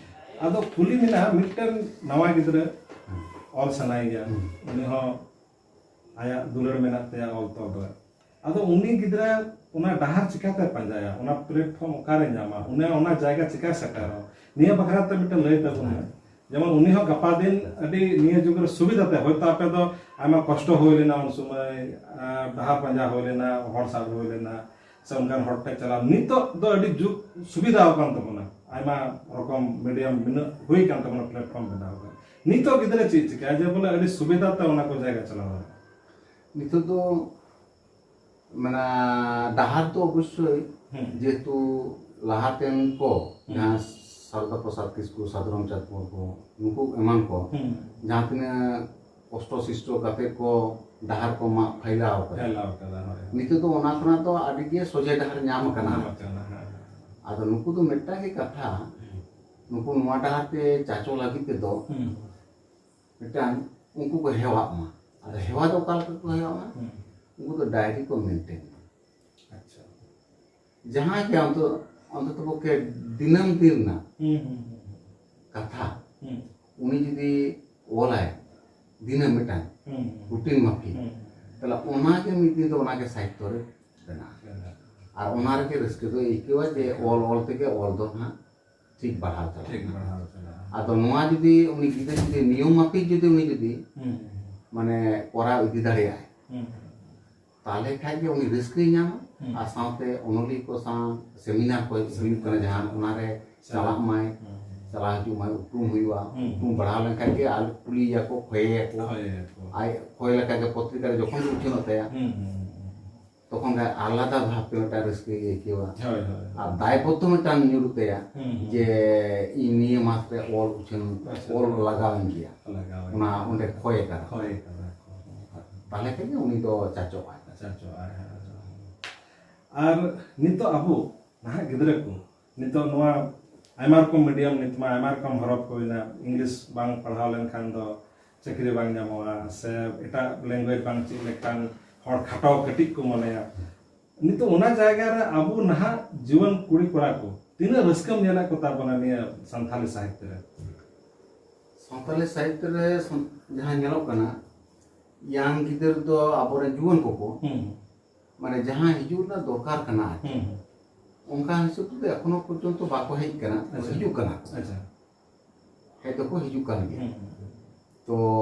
ᱟᱫᱚ ᱠᱩᱞᱤ ᱢᱮᱱᱟᱜᱼᱟ, ᱢᱤᱫᱴᱮᱱ ᱱᱟᱣᱟ ᱜᱤᱫᱽᱨᱟᱹ ᱦᱮᱸ᱾ ᱚᱞ ᱥᱟᱱᱟᱭᱮᱭᱟ, ᱦᱩᱸ᱾ ᱩᱱᱤ ᱦᱚᱸ ᱟᱭᱟᱜ ᱫᱩᱞᱟᱹᱲ ᱢᱮᱱᱟᱜ ᱛᱟᱭᱟ ᱚᱞ ᱛᱚᱞ ᱨᱮ᱾ ᱟᱫᱚ ᱩᱱᱤ ᱜᱤᱫᱽᱨᱟᱹ ᱚᱱᱟ ᱰᱟᱦᱟᱨ ᱪᱤᱠᱟᱛᱮ ᱯᱟᱸᱡᱟᱭᱟ, ᱚᱱᱟ ᱯᱞᱮᱴᱯᱷᱚᱨᱢ ᱚᱠᱟᱨᱮ ᱧᱟᱢᱟ, ᱩᱱᱤ ᱚᱱᱟ ᱡᱟᱭᱜᱟ ᱪᱤᱠᱟᱭ ᱥᱮᱴᱮᱨᱚᱜᱼᱟ, ᱱᱤᱭᱟᱹ ᱵᱟᱠᱷᱨᱟ ᱛᱮ ᱢᱤᱫᱴᱮᱱ ᱞᱟᱹᱭ ᱛᱟᱵᱚᱱ ᱢᱮ᱾ ᱡᱮᱢᱚᱱ ᱩᱱᱤ ᱦᱚᱸ ᱜᱟᱯᱟ ᱫᱤᱱ ᱟᱹᱰᱤ ᱱᱤᱭᱟᱹ ᱡᱩᱜᱽ ᱨᱮ ᱥᱩᱵᱤᱫᱷᱟ ᱛᱮ, ᱦᱚᱭᱛᱳ ᱟᱯᱮ ᱫᱚ ᱟᱭᱢᱟ ᱠᱚᱥᱴᱚ ᱦᱩᱭ ᱞᱮᱱᱟ ᱩᱱ ᱥᱚᱢᱚᱭ, ᱟᱨ ᱰᱟᱦᱟᱨ ᱯᱟᱸᱡᱟ ᱦᱩᱭ ᱞᱮᱱᱟ, ᱦᱚᱲ ᱥᱟᱵ ᱦᱩᱭ ᱞᱮᱱᱟ, ᱥᱮ ᱚᱱᱠᱟᱱ ᱦᱚᱲ ᱴᱷᱮᱱ ᱪᱟᱞᱟᱣ᱾ ᱱᱤᱛᱚᱜ ᱫᱚ ᱟᱹᱰᱤ ᱡᱩᱜᱽ ᱥᱩᱵᱤᱫᱷᱟ ᱟᱠᱟᱱ ᱛᱟᱵᱚᱱᱟ, ᱟᱭᱢᱟ ᱨᱚᱠᱚᱢ ᱢᱤᱰᱤᱭᱟᱢ ᱢᱮᱱᱟᱜ ᱦᱩᱭ ᱟᱠᱟᱱ ᱛᱟᱵᱚᱱᱟ, ᱯᱞᱮᱴᱯᱷᱚᱨᱢ ᱵᱮᱱᱟᱣ ᱟᱠᱟᱱᱟ᱾ ᱱᱤᱛᱚᱜ ᱜᱤᱫᱽᱨᱟᱹ ᱪᱮᱫ ᱪᱤᱠᱟᱹᱭᱟ ᱡᱮ ᱵᱚᱞᱮ ᱟᱹᱰᱤ ᱥᱩᱵᱤᱫᱷᱟ ᱛᱮ ᱚᱱᱟ ᱠᱚ ᱡᱟᱭᱜᱟ ᱪᱟᱞᱟᱣ ᱫᱟᱲᱮᱭᱟᱜᱼᱟ? ᱱᱤᱛᱚᱜ ᱫᱚ ᱢᱟᱱᱮ ᱰᱟᱦᱟᱨ ᱫᱚ ᱚᱵᱚᱥᱥᱳᱭ ᱦᱩᱸ᱾ ᱡᱮᱦᱮᱛᱩ ᱞᱟᱦᱟᱛᱮᱱ ᱠᱚ ᱦᱩᱸ᱾ ᱡᱟᱦᱟᱸ ᱥᱟᱨᱚᱫᱟ ᱯᱨᱚᱥᱟᱫᱽ ᱠᱤᱥᱠᱩ, ᱥᱟᱫᱷᱩᱨᱟᱢ ᱪᱟᱸᱫᱽ ᱠᱩᱢᱟᱨ ᱠᱚ, ᱱᱩᱠᱩ ᱮᱢᱟᱱ ᱠᱚ ᱦᱩᱸ᱾ ᱡᱟᱦᱟᱸ ᱛᱤᱱᱟᱹᱜ ᱠᱚᱥᱴᱚ ᱥᱤᱥᱴᱚ ᱠᱟᱛᱮ ᱠᱚ ᱰᱟᱦᱟᱨ ᱠᱚ ᱢᱟᱜ ᱯᱷᱟᱭᱞᱟᱣ ᱠᱟᱫᱟ᱾ ᱯᱷᱟᱭᱞᱟᱣ ᱠᱟᱫᱟ, ᱦᱳᱭ᱾ ᱱᱤᱛᱚᱜ ᱫᱚ ᱚᱱᱟ ᱠᱷᱚᱱᱟᱜ ᱫᱚ ᱟᱹᱰᱤ ᱜᱮ ᱥᱚᱡᱷᱮ ᱰᱟᱦᱟᱨ ᱧᱟᱢ ᱟᱠᱟᱱᱟ᱾ ᱧᱟᱢ ᱟᱠᱟᱱᱟ, ᱦᱮᱸ᱾ ᱟᱫᱚ ᱱᱩᱠᱩ ᱫᱚ ᱢᱤᱫᱴᱟᱝ ᱜᱮ ᱠᱟᱛᱷᱟ, ᱱᱩᱠᱩ ᱱᱚᱣᱟ ᱰᱟᱦᱟᱨ ᱛᱮ ᱪᱟᱪᱚ ᱞᱟᱹᱜᱤᱫ ᱛᱮᱫᱚ ᱦᱩᱸ᱾ ᱢᱤᱫᱴᱟᱝ ᱩᱱᱠᱩ ᱠᱚ ᱦᱮᱣᱟᱜ ᱢᱟ᱾ ᱟᱫᱚ ᱦᱮᱣᱟ ᱫᱚ ᱚᱠᱟ ᱞᱮᱠᱟ ᱠᱚ ᱦᱮᱣᱟᱜ ᱢᱟ? ᱦᱩᱸ᱾ ᱩᱱᱠᱩ ᱫᱚ ᱰᱟᱭᱨᱤ ᱠᱚ ᱢᱮᱱᱴᱮᱱ ᱢᱟ᱾ ᱟᱪᱪᱷᱟ᱾ ᱡᱟᱦᱟᱸᱭ ᱜᱮ ᱚᱱᱛᱚ ᱚᱱᱛᱚᱛᱚ ᱯᱚᱠᱠᱷᱮ ᱫᱤᱱᱟᱹᱢ ᱫᱤᱱ ᱨᱮᱱᱟᱜ ᱦᱩᱸ, ᱦᱩᱸ, ᱦᱩᱸ, ᱦᱩᱸ᱾ ᱠᱟᱛᱷᱟ ᱦᱩᱸ᱾ ᱩᱱᱤ ᱡᱩᱫᱤ ᱚᱞᱟᱭ ᱫᱤᱱᱟᱹᱢ ᱢᱤᱫᱴᱟᱝ ᱦᱩᱸ, ᱦᱩᱸ᱾ ᱨᱩᱴᱤᱱ ᱢᱟᱯᱷᱤᱠ, ᱦᱩᱸ᱾ ᱛᱟᱦᱞᱮ ᱚᱱᱟᱜᱮ ᱢᱤᱫ ᱫᱤᱱ ᱫᱚ ᱚᱱᱟᱜᱮ ᱥᱟᱦᱤᱛᱛᱚ ᱨᱮ ᱵᱮᱱᱟᱜᱼᱟ᱾ ᱵᱮᱱᱟᱜᱼᱟ᱾ ᱟᱨ ᱚᱱᱟ ᱨᱮᱜᱮ ᱨᱟᱹᱥᱠᱟᱹ ᱫᱚ ᱟᱹᱭᱠᱟᱹᱣᱟ ᱡᱮ ᱚᱞ ᱚᱞ ᱛᱮᱜᱮ ᱚᱞ ᱫᱚ ᱱᱟᱦᱟᱜ ᱴᱷᱤᱠ ᱵᱟᱲᱦᱟᱣ ᱪᱟᱞᱟᱜᱼᱟ᱾ ᱴᱷᱤᱠ ᱵᱟᱲᱦᱟᱣ ᱪᱟᱞᱟᱜᱼᱟ᱾ ᱟᱫᱚ ᱱᱚᱣᱟ ᱡᱩᱫᱤ ᱩᱱᱤ ᱜᱤᱫᱽᱨᱟᱹ ᱡᱩᱫᱤ ᱱᱤᱭᱚᱢ ᱢᱟᱯᱷᱤᱠ ᱡᱩᱫᱤ ᱩᱱᱤ ᱡᱩᱫᱤ ᱦᱩᱸ᱾ ᱢᱟᱱᱮ ᱠᱚᱨᱟᱣ ᱤᱫᱤ ᱫᱟᱲᱮᱭᱟᱜᱼᱟᱭ, ᱦᱩᱸ᱾ ᱛᱟᱦᱚᱞᱮ ᱠᱷᱟᱡ ᱜᱮ ᱩᱱᱤ ᱨᱟᱹᱥᱠᱟᱹᱭ ᱧᱟᱢᱟ᱾ ᱦᱩᱸ᱾ ᱟᱨ ᱥᱟᱶᱛᱮ ᱚᱱᱚᱞᱤᱭᱟᱹ ᱠᱚ ᱥᱟᱶ ᱥᱮᱢᱤᱱᱟᱨ ᱠᱚ ᱦᱩᱭᱩᱜ ᱠᱟᱱᱟ, ᱡᱟᱦᱟᱸ ᱚᱱᱟᱨᱮ ᱪᱟᱞᱟᱜ ᱢᱟᱭ, ᱦᱩᱸ᱾ ᱪᱟᱞᱟᱣ ᱦᱤᱡᱩᱜ ᱢᱟᱭ, ᱩᱯᱨᱩᱢ ᱦᱩᱭᱩᱜᱼᱟ᱾ ᱦᱩᱸ᱾ ᱩᱯᱨᱩᱢ ᱵᱟᱲᱦᱟᱣ ᱞᱮᱱᱠᱷᱟᱡ ᱜᱮ ᱟᱨ ᱠᱩᱞᱤᱭᱮᱭᱟ ᱠᱚ, ᱠᱷᱚᱭᱮᱭᱟ ᱠᱚ᱾ ᱦᱳᱭ, ᱦᱳᱭ᱾ ᱟᱡ ᱠᱷᱚᱭ ᱞᱮᱠᱟ ᱜᱮ ᱯᱚᱛᱨᱤᱠᱟ ᱨᱮ ᱡᱚᱠᱷᱚᱱ ᱜᱮ ᱩᱪᱷᱟᱹᱱᱚᱜ ᱛᱟᱭᱟ, ᱦᱩᱸ, ᱦᱩᱸ, ᱦᱩᱸ᱾ ᱛᱚᱠᱷᱚᱱ ᱜᱮ ᱟᱞᱟᱫᱟ ᱵᱷᱟᱵᱽᱛᱮ ᱢᱤᱫᱴᱟᱝ ᱨᱟᱹᱥᱠᱟᱹ ᱜᱮ ᱟᱹᱭᱠᱟᱹᱣᱟ᱾ ᱦᱳᱭ ᱦᱳᱭ᱾ ᱟᱨ ᱫᱟᱭᱵᱚᱫᱽᱫᱷᱚ ᱢᱤᱫᱴᱟᱝ ᱧᱩᱨᱩᱜ ᱛᱟᱭᱟ ᱦᱩᱸ, ᱦᱩᱸ᱾ ᱡᱮ ᱤᱧ ᱱᱤᱭᱟᱹ ᱢᱟᱥ ᱨᱮ ᱚᱞ ᱩᱪᱷᱟᱹᱱ ᱟᱪᱪᱷᱟ᱾ ᱚᱞ ᱞᱟᱜᱟᱣᱤᱧ ᱜᱮᱭᱟ, ᱞᱟᱜᱟᱣ ᱚᱱᱟ ᱚᱸᱰᱮ ᱠᱷᱚᱭ ᱟᱠᱟᱫᱟ᱾ ᱦᱚᱭ ᱟᱠᱟᱫᱟ ᱠᱚ᱾ ᱛᱟᱦᱚᱞᱮ ᱠᱷᱟᱱ ᱜᱮ ᱩᱱᱤ ᱫᱚ ᱪᱟᱪᱚᱜᱼᱟᱭ᱾ ᱟᱪᱪᱷᱟ, ᱟᱪᱪᱷᱟ, ᱦᱮᱸ, ᱦᱮᱸ, ᱦᱮᱸ᱾ ᱟᱨ ᱱᱤᱛᱚᱜ ᱟᱵᱚ ᱱᱟᱦᱟᱜ ᱜᱤᱫᱽᱨᱟᱹ ᱠᱚ ᱱᱤᱛᱚᱜ ᱱᱚᱣᱟ ᱟᱭᱢᱟ ᱨᱚᱠᱚᱢ ᱢᱤᱰᱤᱭᱟᱢ, ᱱᱤᱛ ᱢᱟ ᱟᱭᱢᱟ ᱨᱚᱠᱚᱢ ᱦᱚᱨᱚᱯ ᱦᱩᱭᱱᱟ, ᱤᱝᱞᱤᱥ ᱵᱟᱝ ᱯᱟᱲᱦᱟᱣ ᱞᱮᱱᱠᱷᱟᱱ ᱫᱚ ᱪᱟᱹᱠᱨᱤ ᱵᱟᱝ ᱧᱟᱢᱚᱜᱼᱟ, ᱥᱮ ᱮᱴᱟᱜ ᱞᱮᱝᱜᱩᱭᱮᱡᱽ ᱵᱟᱝ ᱪᱮᱫ ᱞᱮᱠᱷᱟᱱ ᱦᱚᱲ ᱠᱷᱟᱴᱟᱣ ᱠᱟᱹᱴᱤᱡ ᱠᱚ ᱢᱚᱱᱮᱭᱟ᱾ ᱱᱤᱛᱚᱜ ᱚᱱᱟ ᱡᱟᱭᱜᱟ ᱨᱮ ᱟᱵᱚ ᱱᱟᱦᱟᱜ ᱡᱩᱣᱟᱹᱱ ᱠᱩᱲᱤ ᱠᱚᱲᱟ ᱠᱚ ᱛᱤᱱᱟᱹᱜ ᱨᱟᱹᱥᱠᱟᱹᱢ ᱧᱮᱞᱮᱫ ᱠᱚ ᱛᱟᱵᱚᱱᱟ ᱱᱤᱭᱟᱹ ᱥᱟᱱᱛᱟᱞᱤ ᱥᱟᱦᱤᱛᱛᱚ ᱨᱮ? ᱥᱟᱱᱛᱟᱞᱤ ᱥᱟᱦᱤᱛᱛᱚ ᱨᱮ ᱥᱟᱱ- ᱡᱟᱦᱟᱸ ᱧᱮᱞᱚᱜ ᱠᱟᱱᱟ, ᱭᱟᱝ ᱜᱤᱫᱟᱹᱨ ᱫᱚ ᱟᱵᱚᱨᱮᱱ ᱡᱩᱣᱟᱹᱱ ᱠᱚᱠᱚ ᱦᱩᱸ, ᱢᱟᱱᱮ ᱡᱟᱦᱟᱸ ᱦᱤᱡᱩᱜ ᱨᱮᱱᱟᱜ ᱫᱚᱨᱠᱟᱨ ᱠᱟᱱᱟ ᱟᱨᱠᱤ, ᱦᱩᱸ, ᱚᱱᱠᱟ ᱦᱤᱥᱟᱹᱵ ᱛᱮᱫᱚ ᱮᱠᱷᱚᱱᱳ ᱯᱚᱨᱡᱚᱱᱛᱚ ᱵᱟᱠᱚ ᱦᱮᱡ ᱠᱟᱱᱟ, ᱟᱪᱪᱷᱟ᱾ ᱦᱤᱡᱩᱜ ᱠᱟᱱᱟ, ᱟᱪᱪᱷᱟ, ᱦᱮᱡ ᱫᱚᱠᱚ ᱦᱤᱡᱩᱜ ᱠᱟᱱ ᱜᱮᱭᱟ᱾ ᱦᱩᱸ, ᱦᱩᱸ, ᱦᱩᱸ᱾ ᱛᱚ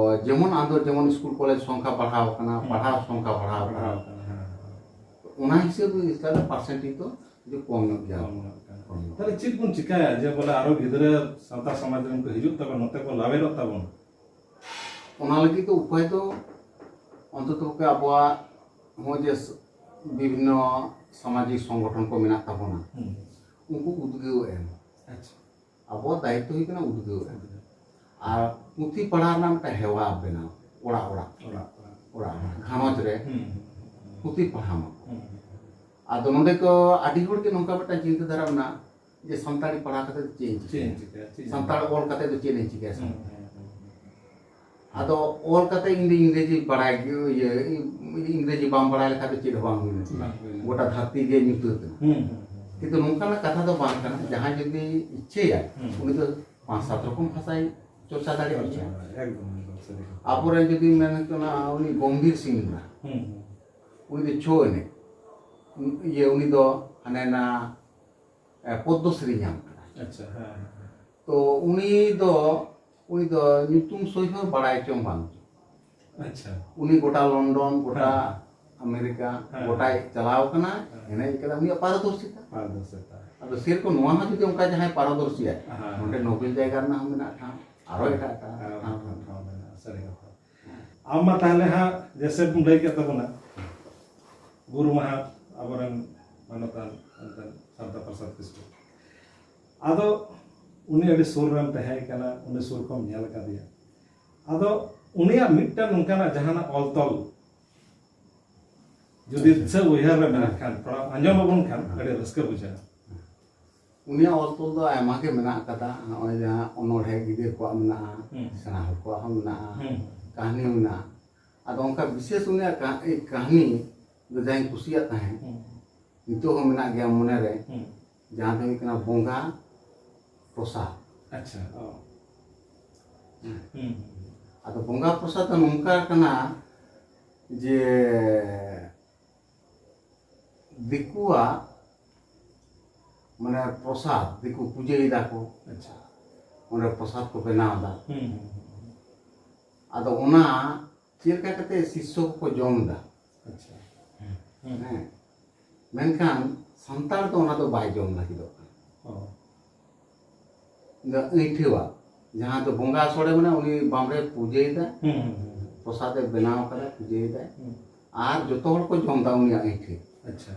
ᱡᱮᱢᱚᱱ ᱟᱫᱚ ᱡᱮᱢᱚᱱ ᱥᱠᱩᱞ ᱠᱚᱞᱮᱡᱽ ᱥᱚᱝᱠᱷᱟ ᱵᱟᱲᱦᱟᱣ ᱟᱠᱟᱱᱟ, ᱦᱩᱸ᱾ ᱯᱟᱲᱦᱟᱣ ᱥᱚᱝᱠᱷᱟ ᱵᱟᱲᱦᱟᱣ ᱟᱠᱟᱱᱟ, ᱯᱟᱲᱦᱟᱣ ᱟᱠᱟᱱᱟ, ᱦᱮᱸ, ᱦᱮᱸ᱾ ᱚᱱᱟ ᱦᱤᱥᱟᱹᱵ ᱛᱟᱦᱞᱮ ᱯᱟᱨᱥᱮᱱᱴᱮᱡᱽ ᱫᱚ ᱠᱟᱹᱴᱤᱡ ᱠᱚᱢ ᱧᱚᱜ ᱜᱮᱭᱟ᱾ ᱠᱚᱢ ᱧᱚᱜ ᱠᱟᱱᱟ᱾ ᱠᱚᱢ ᱧᱚᱜ᱾ ᱛᱟᱦᱞᱮ ᱪᱮᱫ ᱵᱚᱱ ᱪᱤᱠᱟᱹᱭᱟ ᱡᱮ ᱵᱚᱞᱮ ᱟᱨᱚ ᱜᱤᱫᱽᱨᱟᱹ ᱥᱟᱶᱛᱟ ᱥᱚᱢᱟᱡᱽ ᱨᱮᱱ ᱠᱚ ᱦᱤᱡᱩᱜ ᱛᱟᱵᱚᱱ, ᱱᱚᱛᱮ ᱠᱚ ᱞᱟᱣᱮᱨᱚᱜ ᱛᱟᱵᱚᱱ? ᱚᱱᱟ ᱞᱟᱹᱜᱤᱫ ᱫᱚ ᱩᱯᱟᱹᱭ ᱫᱚ ᱚᱱᱛᱚᱛᱚ ᱯᱚᱠᱠᱷᱮ ᱟᱵᱚᱣᱟᱜ ᱱᱚᱜᱼᱚᱭ ᱡᱮ ᱵᱤᱵᱷᱤᱱᱱᱚ ᱥᱟᱢᱟᱡᱤᱠ ᱥᱚᱝᱜᱚᱴᱷᱚᱱ ᱠᱚ ᱢᱮᱱᱟᱜ ᱛᱟᱵᱚᱱᱟ, ᱦᱩᱸ᱾ ᱩᱱᱠᱩ ᱩᱫᱽᱜᱟᱹᱣ ᱮᱢ᱾ ᱟᱪᱪᱷᱟ᱾ ᱟᱵᱚᱣᱟᱜ ᱫᱟᱭᱤᱛᱛᱚ ᱦᱩᱭᱩᱜ ᱠᱟᱱᱟ ᱩᱫᱽᱜᱟᱹᱣ ᱮᱢ᱾ ᱟᱨ ᱯᱩᱛᱷᱤ ᱯᱟᱲᱦᱟᱣ ᱨᱮᱱᱟᱜ ᱢᱤᱫᱴᱟᱝ ᱦᱮᱣᱟ ᱵᱮᱱᱟᱣ, ᱚᱲᱟᱜ ᱚᱲᱟᱜ, ᱚᱲᱟᱜ ᱚᱲᱟᱜ᱾ ᱚᱲᱟᱜ ᱚᱲᱟᱜ, ᱜᱷᱟᱨᱚᱸᱡᱽ ᱨᱮ ᱦᱩᱸ, ᱦᱩᱸ, ᱯᱩᱛᱷᱤ ᱯᱟᱲᱦᱟᱣ ᱢᱟᱠᱚ᱾ ᱦᱩᱸ, ᱦᱩᱸ᱾ ᱟᱫᱚ ᱱᱚᱰᱮ ᱠᱚ ᱟᱹᱰᱤ ᱦᱚᱲ ᱜᱮ ᱱᱚᱝᱠᱟ ᱢᱤᱫᱴᱟᱝ ᱪᱤᱱᱛᱟᱹ ᱫᱷᱟᱨᱟ ᱢᱮᱱᱟᱜᱼᱟ ᱡᱮ ᱥᱟᱱᱛᱟᱲᱤ ᱯᱟᱲᱦᱟᱣ ᱠᱟᱛᱮ ᱫᱚ ᱪᱮᱫ ᱤᱧ ᱪᱮᱫ ᱤᱧ ᱪᱤᱠᱟᱹᱭᱟ? ᱪᱤᱠᱟᱹᱭᱟ? ᱪᱮᱫ ᱤᱧ ᱥᱟᱱᱛᱟᱲ ᱚᱞ ᱠᱟᱛᱮ ᱫᱚ ᱪᱮᱫ ᱤᱧ ᱪᱤᱠᱟᱹᱭᱟ? ᱦᱩᱸ, ᱦᱩᱸ, ᱦᱩᱸ, ᱦᱩᱸ᱾ ᱟᱫᱚ ᱚᱞ ᱠᱟᱛᱮ ᱤᱧ ᱫᱚ ᱤᱝᱨᱮᱡᱤ ᱵᱟᱲᱟᱭ ᱜᱮ, ᱤᱭᱟᱹ, ᱤᱝᱨᱮᱡᱤ ᱵᱟᱢ ᱵᱟᱲᱟᱭ ᱞᱮᱠᱷᱟᱱ ᱫᱚ ᱪᱮᱫ ᱦᱚᱸ ᱵᱟᱝ ᱦᱩᱭ ᱞᱮᱱᱟ᱾ ᱵᱟᱝ ᱦᱩᱭ ᱞᱮᱱᱟ᱾ ᱜᱚᱴᱟ ᱫᱷᱟᱹᱨᱛᱤ ᱜᱮ ᱧᱩᱛᱟᱹᱛ ᱮᱱᱟ᱾ ᱦᱩᱸ, ᱦᱩᱸ, ᱦᱩᱸ᱾ ᱠᱤᱱᱛᱩ ᱱᱚᱝᱠᱟᱱᱟᱜ ᱠᱟᱛᱷᱟ ᱫᱚ ᱵᱟᱝ ᱠᱟᱱᱟ᱾ ᱡᱟᱦᱟᱸᱭ ᱡᱩᱫᱤ ᱤᱪᱪᱷᱟᱹᱭᱟ, ᱦᱩᱸ᱾ ᱩᱱᱤ ᱫᱚ ᱯᱟᱸᱪ ᱥᱟᱛ ᱨᱚᱠᱚᱢ ᱵᱷᱟᱥᱟᱭ ᱪᱚᱨᱪᱟ ᱫᱟᱲᱮᱭᱟᱜ ᱜᱮᱭᱟ᱾ ᱮᱠᱫᱚᱢ, ᱮᱠᱫᱚᱢ ᱥᱟᱹᱨᱤ ᱠᱟᱛᱷᱟ᱾ ᱟᱵᱚᱨᱮᱱ ᱡᱩᱫᱤ ᱢᱮᱱ ᱠᱟᱱᱟ ᱩᱱᱤ ᱜᱚᱢᱵᱷᱤᱨ ᱥᱤᱝ ᱫᱟ, ᱦᱩᱸ, ᱦᱩᱸ᱾ ᱩᱱᱤ ᱫᱚ ᱪᱷᱳ ᱮᱱᱮᱡ, ᱤᱭᱟᱹ, ᱩᱱᱤ ᱫᱚ ᱦᱟᱱᱮ ᱱᱟ, ᱮ, ᱯᱚᱫᱽᱢᱚᱥᱨᱤ ᱧᱟᱢ ᱠᱟᱫᱟ᱾ ᱟᱪᱪᱷᱟ, ᱦᱮᱸ, ᱦᱮᱸ, ᱦᱮᱸ᱾ ᱛᱚ ᱩᱱᱤ ᱫᱚ, ᱩᱱᱤ ᱫᱚ ᱧᱩᱛᱩᱢ ᱥᱳᱭ ᱦᱚᱸ ᱵᱟᱲᱟᱭ ᱪᱚᱝ ᱵᱟᱝ ᱪᱚᱝ᱾ ᱟᱪᱪᱷᱟ᱾ ᱩᱱᱤ ᱜᱚᱴᱟ ᱞᱚᱱᱰᱚᱱ, ᱜᱚᱴᱟ ᱦᱮᱸ᱾ ᱟᱢᱮᱨᱤᱠᱟ, ᱦᱮᱸ᱾ ᱜᱚᱴᱟᱭ ᱪᱟᱞᱟᱣ ᱠᱟᱱᱟ, ᱦᱮᱸ᱾ ᱮᱱᱮᱡ ᱠᱟᱫᱟ, ᱩᱱᱤᱭᱟᱜ ᱯᱟᱨᱚᱫᱚᱨᱥᱤᱛᱟ᱾ ᱯᱟᱨᱫᱚᱨᱥᱤᱛᱟ᱾ ᱟᱫᱚ ᱥᱮᱨᱚᱠᱚᱢ ᱱᱚᱣᱟ ᱦᱚᱸ ᱡᱩᱫᱤ ᱚᱱᱠᱟ ᱡᱟᱦᱟᱸᱭ ᱯᱟᱨᱚᱫᱚᱨᱥᱤᱭᱟᱭ, ᱦᱮᱸ᱾ ᱱᱚᱰᱮ ᱱᱳᱵᱮᱞ ᱡᱟᱭᱜᱟ ᱨᱮᱱᱟᱜ ᱦᱚᱸ ᱢᱮᱱᱟᱜᱼᱟ ᱴᱷᱟᱶ, ᱟᱨᱚ ᱮᱴᱟᱜ ᱮᱴᱟᱜ ᱟᱨᱚ ᱴᱷᱟᱶ᱾ ᱴᱷᱟᱶ ᱢᱮᱱᱟᱜᱼᱟ, ᱥᱟᱹᱨᱤ ᱠᱟᱛᱷᱟ᱾ ᱟᱢ ᱢᱟ ᱛᱟᱦᱞᱮ ᱦᱟᱸᱜ ᱡᱮᱥᱮ ᱵᱚᱱ ᱞᱟᱹᱭ ᱠᱮᱫ ᱛᱟᱵᱚᱱᱟ, ᱜᱩᱨᱩ ᱢᱟᱦᱟ ᱟᱵᱚᱨᱮᱱ ᱢᱟᱱᱚᱛᱟᱱ ᱮᱱᱛᱮ ᱥᱟᱨᱫᱟ ᱯᱨᱚᱥᱟᱫᱽ ᱠᱤᱥᱠᱩ᱾ ᱟᱫᱚ ᱩᱱᱤ ᱟᱹᱰᱤ ᱥᱩᱨ ᱨᱮᱢ ᱛᱟᱦᱮᱸ ᱠᱟᱱᱟ, ᱩᱱᱤ ᱥᱩᱨ ᱠᱷᱚᱱ ᱧᱮᱞ ᱟᱠᱟᱫᱮᱭᱟ᱾ ᱟᱫᱚ ᱩᱱᱤᱭᱟᱜ ᱢᱤᱫᱴᱟᱝ ᱱᱚᱝᱠᱟᱱᱟᱜ ᱡᱟᱦᱟᱱᱟᱜ ᱚᱞ ᱛᱚᱞ ᱡᱩᱫᱤ ᱟᱪᱪᱷᱟ᱾ ᱫᱤᱥᱟᱹ ᱩᱭᱦᱟᱹᱨ ᱨᱮ ᱢᱮᱱᱟᱜ ᱠᱷᱟᱱ, ᱛᱷᱚᱲᱟ ᱟᱸᱡᱚᱢ ᱟᱵᱚᱱ ᱠᱷᱟᱱ ᱦᱮᱸ᱾ ᱟᱹᱰᱤ ᱨᱟᱹᱥᱠᱟᱹ ᱵᱩᱡᱷᱟᱹᱜᱼᱟ᱾ ᱩᱱᱤᱭᱟᱜ ᱚᱞ ᱛᱚᱞ ᱫᱚ ᱟᱭᱢᱟ ᱜᱮ ᱢᱮᱱᱟᱜ ᱟᱠᱟᱫᱟ᱾ ᱱᱚᱜᱼᱚᱭ ᱡᱟᱦᱟᱸ ᱚᱱᱚᱬᱦᱮ ᱜᱤᱫᱟᱹᱨ ᱠᱚᱣᱟᱜ ᱢᱮᱱᱟᱜᱼᱟ, ᱦᱩᱸ᱾ ᱥᱮᱬᱟ ᱦᱚᱲ ᱠᱚᱣᱟᱜ ᱦᱚᱸ ᱢᱮᱱᱟᱜᱼᱟ, ᱦᱩᱸ᱾ ᱠᱟᱹᱦᱱᱤ ᱢᱮᱱᱟᱜᱼᱟ᱾ ᱟᱫᱚ ᱚᱱᱠᱟ ᱵᱤᱥᱮᱥ ᱩᱱᱤᱭᱟᱜ ᱠᱟ-, ᱮ, ᱠᱟᱹᱦᱱᱤ ᱫᱚ ᱡᱟᱦᱟᱸᱧ ᱠᱩᱥᱤᱭᱟᱜ ᱛᱟᱦᱮᱸᱫ, ᱦᱩᱸ᱾ ᱱᱤᱛᱚᱜ ᱦᱚᱸ ᱢᱮᱱᱟᱜ ᱜᱮᱭᱟ ᱢᱚᱱᱮᱨᱮ, ᱦᱩᱸ᱾ ᱡᱟᱦᱟᱸ ᱫᱚ ᱦᱩᱭᱩᱜ ᱠᱟᱱᱟ ᱵᱚᱸᱜᱟ ᱯᱨᱚᱥᱟᱫᱽ᱾ ᱟᱪᱪᱷᱟ, ᱚ᱾ ᱦᱩᱸ᱾ ᱦᱩᱸ᱾ ᱟᱫᱚ ᱵᱚᱸᱜᱟ ᱯᱨᱚᱥᱟᱫᱽ ᱫᱚ ᱱᱚᱝᱠᱟ ᱠᱟᱱᱟ ᱡᱮ ᱫᱤᱠᱩᱣᱟᱜ ᱢᱟᱱᱮ ᱯᱨᱚᱥᱟᱫᱽ, ᱫᱤᱠᱩ ᱯᱩᱡᱟᱹᱭ ᱫᱟᱠᱚ, ᱟᱪᱪᱷᱟ᱾ ᱚᱸᱰᱮ ᱯᱨᱚᱥᱟᱫᱽ ᱠᱚ ᱵᱮᱱᱟᱣ ᱮᱫᱟ᱾ ᱦᱩᱸ, ᱦᱩᱸ, ᱦᱩᱸ᱾ ᱟᱫᱚ ᱚᱱᱟ ᱪᱮᱫ ᱞᱮᱠᱟ ᱠᱟᱛᱮ ᱥᱤᱥᱥᱚ ᱠᱚᱠᱚ ᱡᱚᱢ ᱮᱫᱟ, ᱟᱪᱪᱷᱟ᱾ ᱦᱩᱸ᱾ ᱦᱮᱸ, ᱢᱮᱱᱠᱷᱟᱱ ᱥᱟᱱᱛᱟᱲ ᱫᱚ ᱚᱱᱟ ᱫᱚ ᱵᱟᱭ ᱡᱚᱢ ᱞᱟᱹᱜᱤᱫᱚᱜ ᱠᱟᱱᱟ᱾ ᱚ᱾ ᱟᱹᱭᱴᱷᱟᱹᱣᱟᱜ, ᱡᱟᱦᱟᱸ ᱫᱚ ᱵᱚᱸᱜᱟ ᱥᱚᱲᱮ ᱢᱟᱱᱮ ᱩᱱᱤ ᱵᱟᱢ ᱨᱮ ᱯᱩᱡᱟᱹᱭᱮᱫᱟ, ᱦᱩᱸ, ᱦᱩᱸ, ᱦᱩᱸ᱾ ᱯᱨᱚᱥᱟᱫ ᱮ ᱵᱮᱱᱟᱣ ᱠᱟᱫᱟ, ᱯᱩᱡᱟᱹᱭᱮᱫᱟᱭ, ᱦᱩᱸ᱾ ᱟᱨ ᱡᱚᱛᱚ ᱦᱚᱲ ᱠᱚ ᱡᱚᱢ ᱮᱫᱟ ᱩᱱᱤᱭᱟᱜ ᱟᱹᱭᱴᱷᱟᱹ᱾ ᱟᱪᱪᱷᱟ᱾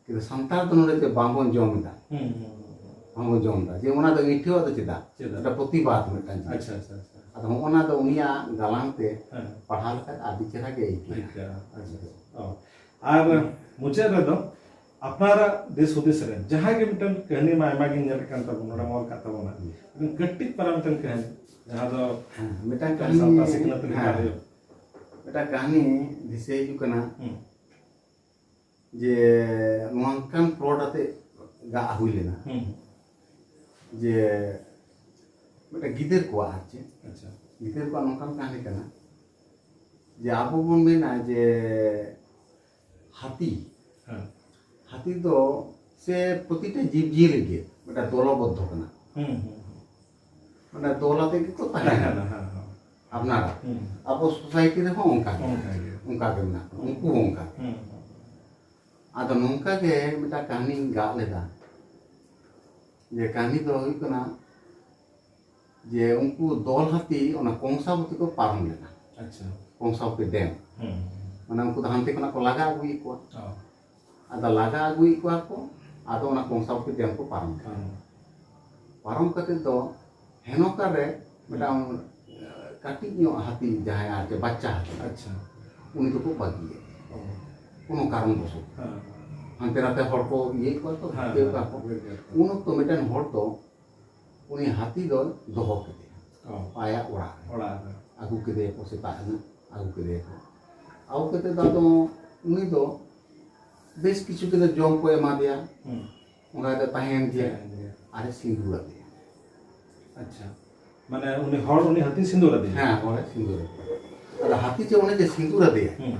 ᱠᱤᱱᱛᱩ ᱥᱟᱱᱛᱟᱲ ᱫᱚ ᱱᱚᱰᱮ ᱫᱚ ᱵᱟᱝᱵᱚᱱ ᱡᱚᱢ ᱮᱫᱟ, ᱦᱩᱸ, ᱦᱩᱸ, ᱦᱩᱸ, ᱦᱩᱸ᱾ ᱵᱟᱝᱵᱚᱱ ᱡᱚᱢ ᱮᱫᱟ, ᱡᱮ ᱚᱱᱟ ᱫᱚ ᱟᱹᱭᱴᱷᱟᱹᱣᱟᱜ ᱫᱚ ᱪᱮᱫᱟᱜ? ᱪᱮᱫᱟᱜ? ᱮᱴᱟ ᱯᱨᱚᱛᱤᱵᱟᱫ ᱢᱤᱫᱴᱟᱝ ᱡᱤᱱᱤᱥ᱾ ᱟᱪᱪᱷᱟ, ᱟᱪᱪᱷᱟ, ᱟᱪᱪᱷᱟ᱾ ᱟᱫᱚ ᱦᱚᱸᱜᱼᱚ ᱱᱟ ᱫᱚ ᱩᱱᱤᱭᱟᱜ ᱜᱟᱞᱟᱝ ᱛᱮ ᱦᱮᱸ᱾ ᱯᱟᱲᱦᱟᱣ ᱞᱮᱠᱷᱟᱱ ᱟᱹᱰᱤ ᱪᱮᱦᱨᱟ ᱜᱮ ᱟᱹᱭᱠᱟᱹᱜᱼᱟ᱾ ᱟᱹᱭᱠᱟᱹᱜᱼᱟ, ᱟᱪᱪᱷᱟ, ᱟᱪᱪᱷᱟ᱾ ᱚ᱾ ᱟᱨ ᱢᱩᱪᱟᱹᱫ ᱨᱮᱫᱚ ᱟᱯᱱᱟᱨᱟᱜ ᱫᱤᱥ ᱦᱩᱫᱤᱥ ᱨᱮ ᱡᱟᱦᱟᱸᱭ ᱜᱮ ᱢᱤᱫᱴᱟᱝ ᱠᱟᱹᱦᱱᱤ ᱢᱟ ᱟᱭᱢᱟ ᱜᱤᱧ ᱧᱮᱞᱮᱫ ᱠᱟᱱ ᱛᱟᱵᱚᱱᱟ, ᱱᱚᱰᱮ ᱚᱞ ᱠᱟᱜ ᱛᱟᱵᱚᱱᱟ᱾ ᱦᱩᱸ᱾ ᱢᱤᱫᱴᱟᱝ ᱠᱟᱹᱴᱤᱡ ᱯᱟᱨᱟ ᱢᱤᱫᱴᱟᱝ ᱠᱟᱹᱦᱱᱤ, ᱡᱟᱦᱟᱸ ᱫᱚ ᱦᱮᱸ, ᱢᱤᱫᱴᱟᱝ ᱢᱤᱫᱴᱟᱝ ᱠᱟᱹᱦᱱᱤ, ᱥᱟᱶᱛᱟ ᱥᱤᱠᱷᱱᱟᱹᱛ ᱞᱮᱠᱟ ᱦᱮᱸ, ᱦᱩᱭᱩᱜ᱾ ᱢᱤᱫᱴᱟᱝ ᱠᱟᱹᱦᱱᱤ ᱫᱤᱥᱟᱹ ᱦᱤᱡᱩᱜ ᱠᱟᱱᱟ ᱦᱩᱸ᱾ ᱡᱮ ᱱᱚᱝᱠᱟᱱ plot ᱟᱛᱮ ᱜᱟᱜ ᱦᱩᱭ ᱞᱮᱱᱟ᱾ ᱦᱩᱸ᱾ ᱡᱮ ᱢᱤᱫᱴᱟᱝ ᱜᱤᱫᱟᱹᱨ ᱠᱚᱣᱟᱜ ᱟᱨ ᱪᱮᱫ᱾ ᱟᱪᱪᱷᱟ᱾ ᱜᱤᱫᱟᱹᱨ ᱠᱚᱣᱟᱜ ᱱᱚᱝᱠᱟᱱ ᱠᱟᱹᱦᱱᱤ ᱠᱟᱱᱟ ᱡᱮ ᱟᱵᱚ ᱵᱚᱱ ᱢᱮᱱᱟ ᱡᱮ ᱦᱟᱹᱛᱤ, ᱦᱮᱸ᱾ ᱦᱟᱹᱛᱤ ᱫᱚ ᱥᱮ ᱯᱨᱚᱛᱤᱴᱟ ᱡᱤᱵᱽ ᱡᱤᱭᱟᱹᱞᱤ ᱜᱮ ᱢᱤᱫᱴᱟᱝ ᱫᱚᱞᱚᱵᱚᱫᱽᱫᱷᱚ ᱠᱟᱱᱟ᱾ ᱦᱩᱸ, ᱦᱩᱸ, ᱦᱩᱸ᱾ ᱢᱟᱱᱮ ᱫᱚᱞ ᱟᱛᱮ ᱜᱮᱠᱚ ᱛᱟᱦᱮᱱᱟ᱾ ᱛᱟᱦᱮᱱᱟ, ᱦᱮᱸ, ᱦᱮᱸ᱾ ᱟᱯᱱᱟᱨᱟᱜ᱾ ᱦᱩᱸ᱾ ᱟᱵᱚ society ᱨᱮᱦᱚᱸ ᱚᱱᱠᱟ ᱜᱮ᱾ ᱚᱱᱠᱟ ᱜᱮ᱾ ᱚᱱᱠᱟ ᱜᱮ ᱢᱮᱱᱟᱜ ᱠᱚᱣᱟ᱾ ᱩᱱᱠᱩ ᱦᱚᱸ ᱚᱱᱠᱟ ᱜᱮ᱾ ᱦᱩᱸ᱾ ᱟᱫᱚ ᱱᱚᱝᱠᱟ ᱜᱮ ᱢᱤᱫᱴᱟᱝ ᱠᱟᱹᱦᱱᱤᱧ ᱜᱟᱜ ᱞᱮᱫᱟ᱾ ᱡᱮ ᱠᱟᱹᱦᱱᱤ ᱫᱚ ᱦᱩᱭᱩᱜ ᱠᱟᱱᱟ ᱡᱮ ᱩᱱᱠᱩ ᱫᱚᱞ ᱦᱟᱹᱛᱤ ᱚᱱᱟ ᱠᱚᱝᱥᱟᱵᱚᱛᱤ ᱠᱚ ᱯᱟᱨᱚᱢ ᱞᱮᱱᱟ᱾ ᱟᱪᱪᱷᱟ᱾ ᱠᱚᱝᱥᱟᱵᱚᱛᱤ ᱰᱮᱢ᱾ ᱦᱩᱸ᱾ ᱢᱟᱱᱮ ᱩᱱᱠᱩ ᱫᱚ ᱦᱟᱱᱛᱮ ᱠᱷᱚᱱᱟᱜ ᱠᱚ ᱞᱟᱜᱟ ᱟᱹᱜᱩᱭᱮᱫ ᱠᱚᱣᱟ᱾ ᱚ᱾ ᱟᱫᱚ ᱞᱟᱜᱟ ᱟᱹᱜᱩᱭᱮᱫ ᱠᱚᱣᱟ ᱠᱚ, ᱟᱫᱚ ᱚᱱᱟ ᱠᱚᱝᱥᱟᱵᱚᱛᱤ ᱰᱮᱢ ᱠᱚ ᱯᱟᱨᱚᱢ ᱠᱮᱫᱟ᱾ ᱦᱮᱸ᱾ ᱯᱟᱨᱚᱢ ᱠᱟᱛᱮ ᱫᱚ ᱦᱮᱱᱚᱠᱟ ᱨᱮ ᱢᱤᱫᱴᱟᱝ, ᱮ, ᱠᱟᱹᱴᱤᱡ ᱧᱚᱜ ᱦᱟᱹᱛᱤ, ᱡᱟᱦᱟᱸᱭ ᱟᱨ ᱪᱮᱫ ᱵᱟᱪᱪᱟ ᱦᱟᱹᱛᱤ, ᱟᱪᱪᱷᱟ᱾ ᱩᱱᱤ ᱫᱚᱠᱚ ᱵᱟᱹᱜᱤᱭᱮᱫ ᱠᱚᱣᱟ᱾ ᱚ᱾ ᱠᱳᱱᱳ ᱠᱟᱨᱚᱱ ᱵᱚᱥᱚᱛ᱾ ᱦᱮᱸ᱾ ᱦᱟᱱᱛᱮ ᱱᱟᱛᱮ ᱦᱚᱲ ᱠᱚ ᱤᱭᱟᱹᱭᱮᱫ ᱠᱚᱣᱟ ᱛᱚ, ᱦᱮᱸ, ᱦᱮᱸ, ᱠᱚᱣᱟ ᱠᱚ᱾ ᱵᱩᱡᱽ ᱠᱮᱫ ᱠᱚᱣᱟ᱾ ᱩᱱ ᱚᱠᱛᱚ ᱢᱤᱫᱴᱮᱱ ᱦᱚᱲ ᱫᱚ ᱩᱱᱤ ᱦᱟᱹᱛᱤ ᱫᱚᱭ ᱫᱚᱦᱚ ᱠᱮᱫᱮᱭᱟ᱾ ᱚ᱾ ᱟᱭᱟᱜ ᱚᱲᱟᱜ ᱨᱮ᱾ ᱚᱲᱟᱜ ᱨᱮ᱾ ᱟᱹᱜᱩ ᱠᱮᱫᱮᱭᱟᱠᱚ, ᱥᱮᱛᱟᱜ ᱧᱚᱜ ᱟᱹᱜᱩ ᱠᱮᱫᱮᱭᱟᱠᱚ᱾ ᱟᱹᱜᱩ ᱠᱟᱛᱮ ᱫᱚ ᱟᱫᱚ ᱩᱱᱤ ᱫᱚ ᱵᱮᱥ ᱠᱤᱪᱷᱩ ᱫᱤᱱ ᱡᱚᱢ ᱠᱚ ᱮᱢᱟ ᱫᱮᱭᱟ᱾ ᱦᱩᱸ᱾ ᱚᱱᱠᱟ ᱠᱟᱛᱮ ᱛᱟᱦᱮᱸᱭᱮᱱ ᱜᱮᱭᱟ᱾ ᱛᱟᱦᱮᱸᱭᱮᱱ ᱜᱮᱭᱟ᱾ ᱟᱨᱮ ᱥᱤᱸᱫᱩᱨ ᱟᱫᱮᱭᱟ᱾ ᱟᱪᱪᱷᱟ᱾ ᱢᱟᱱᱮ ᱩᱱᱤ ᱦᱚᱲ, ᱩᱱᱤ ᱦᱟᱹᱛᱤ ᱥᱤᱸᱫᱩᱨ ᱟᱫᱮᱭᱟ? ᱦᱮᱸ, ᱦᱚᱲᱮ ᱥᱤᱸᱫᱩᱨ ᱟᱫᱮᱭᱟ᱾ ᱟᱫᱚ ᱦᱟᱹᱛᱤ ᱡᱮ ᱚᱱᱮ ᱡᱮ ᱥᱤᱸᱫᱩᱨ ᱟᱫᱮᱭᱟ, ᱦᱩᱸ᱾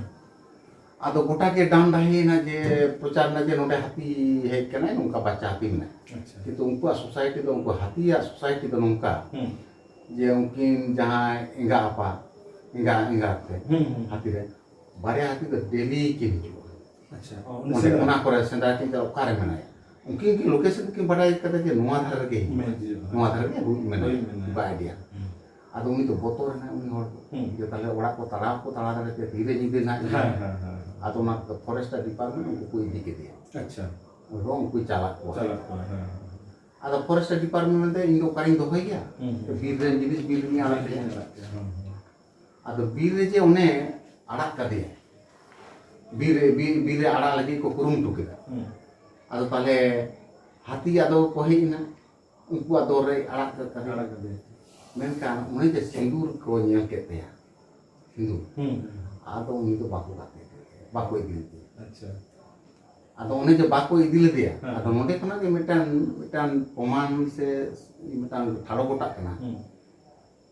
ᱟᱫᱚ ᱜᱚᱴᱟ ᱜᱮ ᱰᱟᱱ ᱰᱟᱦᱤᱭᱮᱱᱟ ᱡᱮ ᱯᱨᱚᱪᱟᱨ ᱮᱱᱟ ᱡᱮ ᱱᱚᱰᱮ ᱦᱟᱹᱛᱤ ᱦᱮᱡ ᱠᱟᱱᱟᱭ, ᱱᱚᱝᱠᱟ ᱵᱟᱪᱪᱟ ᱦᱟᱹᱛᱤ ᱢᱮᱱᱟᱭ᱾ ᱟᱪᱪᱷᱟ᱾ ᱠᱤᱱᱛᱩ ᱩᱱᱠᱩᱣᱟᱜ ᱥᱳᱥᱟᱭᱴᱤ ᱫᱚ, ᱩᱱᱠᱩ ᱦᱟᱹᱛᱤᱭᱟᱜ ᱥᱳᱥᱟᱭᱴᱤ ᱫᱚ ᱱᱚᱝᱠᱟ ᱦᱩᱸ᱾ ᱡᱮ ᱩᱱᱠᱤᱱ ᱡᱟᱦᱟᱸᱭ ᱮᱸᱜᱟ ᱟᱯᱟ, ᱮᱸᱜᱟ, ᱮᱸᱜᱟᱛᱮ ᱦᱩᱸ, ᱦᱩᱸ᱾ ᱦᱟᱹᱛᱤ ᱨᱮ ᱵᱟᱨᱭᱟ ᱦᱟᱹᱛᱤ ᱫᱚ ᱰᱮᱞᱤ ᱠᱤᱱ ᱦᱤᱡᱩᱜᱼᱟ᱾ ᱟᱪᱪᱷᱟ, ᱚ, ᱩᱱᱤ ᱚᱸᱰᱮ ᱥᱮᱸᱫᱽᱨᱟ᱾ ᱚᱱᱟ ᱠᱚᱨᱮ ᱥᱮᱸᱫᱽᱨᱟ ᱠᱤᱱ ᱪᱟᱞᱟᱜᱼᱟ, ᱚᱠᱟᱨᱮ ᱢᱮᱱᱟᱭᱟ? ᱩᱱᱠᱤᱱ ᱠᱤᱱ ᱞᱳᱠᱮᱥᱚᱱ ᱠᱤᱱ ᱵᱟᱰᱟᱭ ᱠᱟᱫᱟ ᱡᱮ ᱱᱚᱣᱟ ᱫᱷᱟᱨᱮ ᱨᱮᱜᱮ ᱦᱤᱡᱩᱜᱼᱟ᱾ ᱦᱤᱡᱩᱜᱼᱟ᱾ ᱱᱚᱣᱟ ᱫᱷᱟᱨᱮ ᱨᱮᱜᱮ ᱦᱩᱭ ᱢᱮᱱᱟᱭᱟ᱾ ᱦᱩᱭ ᱢᱮᱱᱟᱭᱟ᱾ ᱵᱟ ᱟᱭᱰᱤᱭᱟ᱾ ᱦᱩᱸ᱾ ᱟᱫᱚ ᱩᱱᱤ ᱫᱚ ᱵᱚᱛᱚᱨ ᱮᱱᱟᱭ, ᱩᱱᱤ ᱦᱚᱲ ᱫᱚ᱾ ᱦᱩᱸ᱾ ᱡᱮ ᱛᱟᱦᱞᱮ ᱚᱲᱟᱜ ᱠᱚ ᱛᱟᱲᱟᱣ ᱠᱚ ᱛᱟᱲᱟ ᱫᱟᱲᱮ ᱛᱮ ᱛᱤᱨᱮ ᱧᱤᱫᱟᱹ ᱱᱟᱜ ᱦᱮᱸ, ᱦᱮᱸ, ᱦᱮᱸ, ᱦᱮᱸ᱾ ᱟᱫᱚ ᱚᱱᱟ ᱯᱷᱚᱨᱮᱥᱴ ᱰᱤᱯᱟᱨᱴᱢᱮᱱᱴ ᱩᱱᱠᱩ ᱠᱚ ᱤᱫᱤ ᱠᱮᱫᱮᱭᱟ᱾ ᱟᱪᱪᱷᱟ᱾ ᱩᱱᱠᱩ ᱪᱟᱞᱟᱜ ᱠᱚᱣᱟ᱾ ᱪᱟᱞᱟᱜ ᱠᱚᱣᱟ, ᱦᱮᱸ᱾ ᱟᱫᱚ ᱯᱷᱚᱨᱮᱥᱴ ᱰᱤᱯᱟᱨᱴᱢᱮᱱᱴ ᱢᱮᱱᱫᱟ, "ᱤᱧ ᱫᱚ ᱚᱠᱟᱨᱤᱧ ᱫᱚᱦᱚᱭᱮᱭᱟ? ᱦᱩᱸ, ᱦᱩᱸ᱾ ᱵᱤᱨ ᱨᱮᱱ ᱡᱤᱱᱤᱥ ᱵᱤᱨ ᱨᱮᱜᱮ ᱟᱲᱟᱜ ᱠᱟᱭᱟ᱾" ᱦᱩᱸ, ᱦᱩᱸ᱾ ᱟᱫᱚ ᱵᱤᱨ ᱨᱮ ᱡᱮ ᱚᱱᱮ ᱟᱲᱟᱜ ᱠᱟᱫᱮᱭᱟᱭ, ᱵᱤᱨ ᱨᱮ, ᱵᱤᱨ, ᱵᱤᱨ ᱨᱮ ᱟᱲᱟᱜ ᱞᱟᱹᱜᱤᱫ ᱠᱚ ᱠᱩᱨᱩᱢᱩᱴᱩ ᱠᱮᱫᱟ᱾ ᱦᱩᱸ᱾ ᱟᱫᱚ ᱛᱟᱦᱞᱮ ᱦᱟᱹᱛᱤ ᱟᱫᱚ ᱠᱚ ᱦᱮᱡ ᱮᱱᱟ, ᱩᱱᱠᱩᱣᱟᱜ ᱫᱚᱞ ᱨᱮ ᱟᱲᱟᱜ ᱠᱟᱫᱮᱭᱟ᱾ ᱟᱲᱟᱜ ᱠᱟᱫᱮᱭᱟ᱾ ᱢᱮᱱᱠᱷᱟᱱ ᱚᱱᱮ ᱡᱮ ᱥᱤᱸᱫᱩᱨ ᱠᱚ ᱧᱮᱞ ᱠᱮᱫ ᱛᱟᱭᱟ, ᱥᱤᱸᱫᱩᱨ, ᱦᱩᱸ᱾ ᱟᱫᱚ ᱩᱱᱤ ᱫᱚ ᱵᱟᱠᱚ ᱜᱟᱛᱮ ᱠᱮᱫᱮᱭᱟ, ᱵᱟᱠᱚ ᱤᱫᱤ ᱞᱮᱫᱮᱭᱟ᱾ ᱟᱪᱪᱷᱟ᱾ ᱟᱫᱚ ᱚᱱᱮ ᱡᱮ ᱵᱟᱠᱚ ᱤᱫᱤ ᱞᱮᱫᱮᱭᱟ, ᱦᱮᱸ᱾ ᱟᱫᱚ ᱱᱚᱸᱰᱮ ᱠᱷᱚᱱᱟᱜ ᱜᱮ ᱢᱤᱫᱴᱟᱝ, ᱢᱤᱫᱴᱟᱝ ᱯᱨᱚᱢᱟᱱ ᱥᱮ ᱢᱤᱫᱴᱟᱝ ᱴᱷᱟᱲᱚ ᱜᱚᱴᱟᱜ ᱠᱟᱱᱟ᱾ ᱦᱩᱸ᱾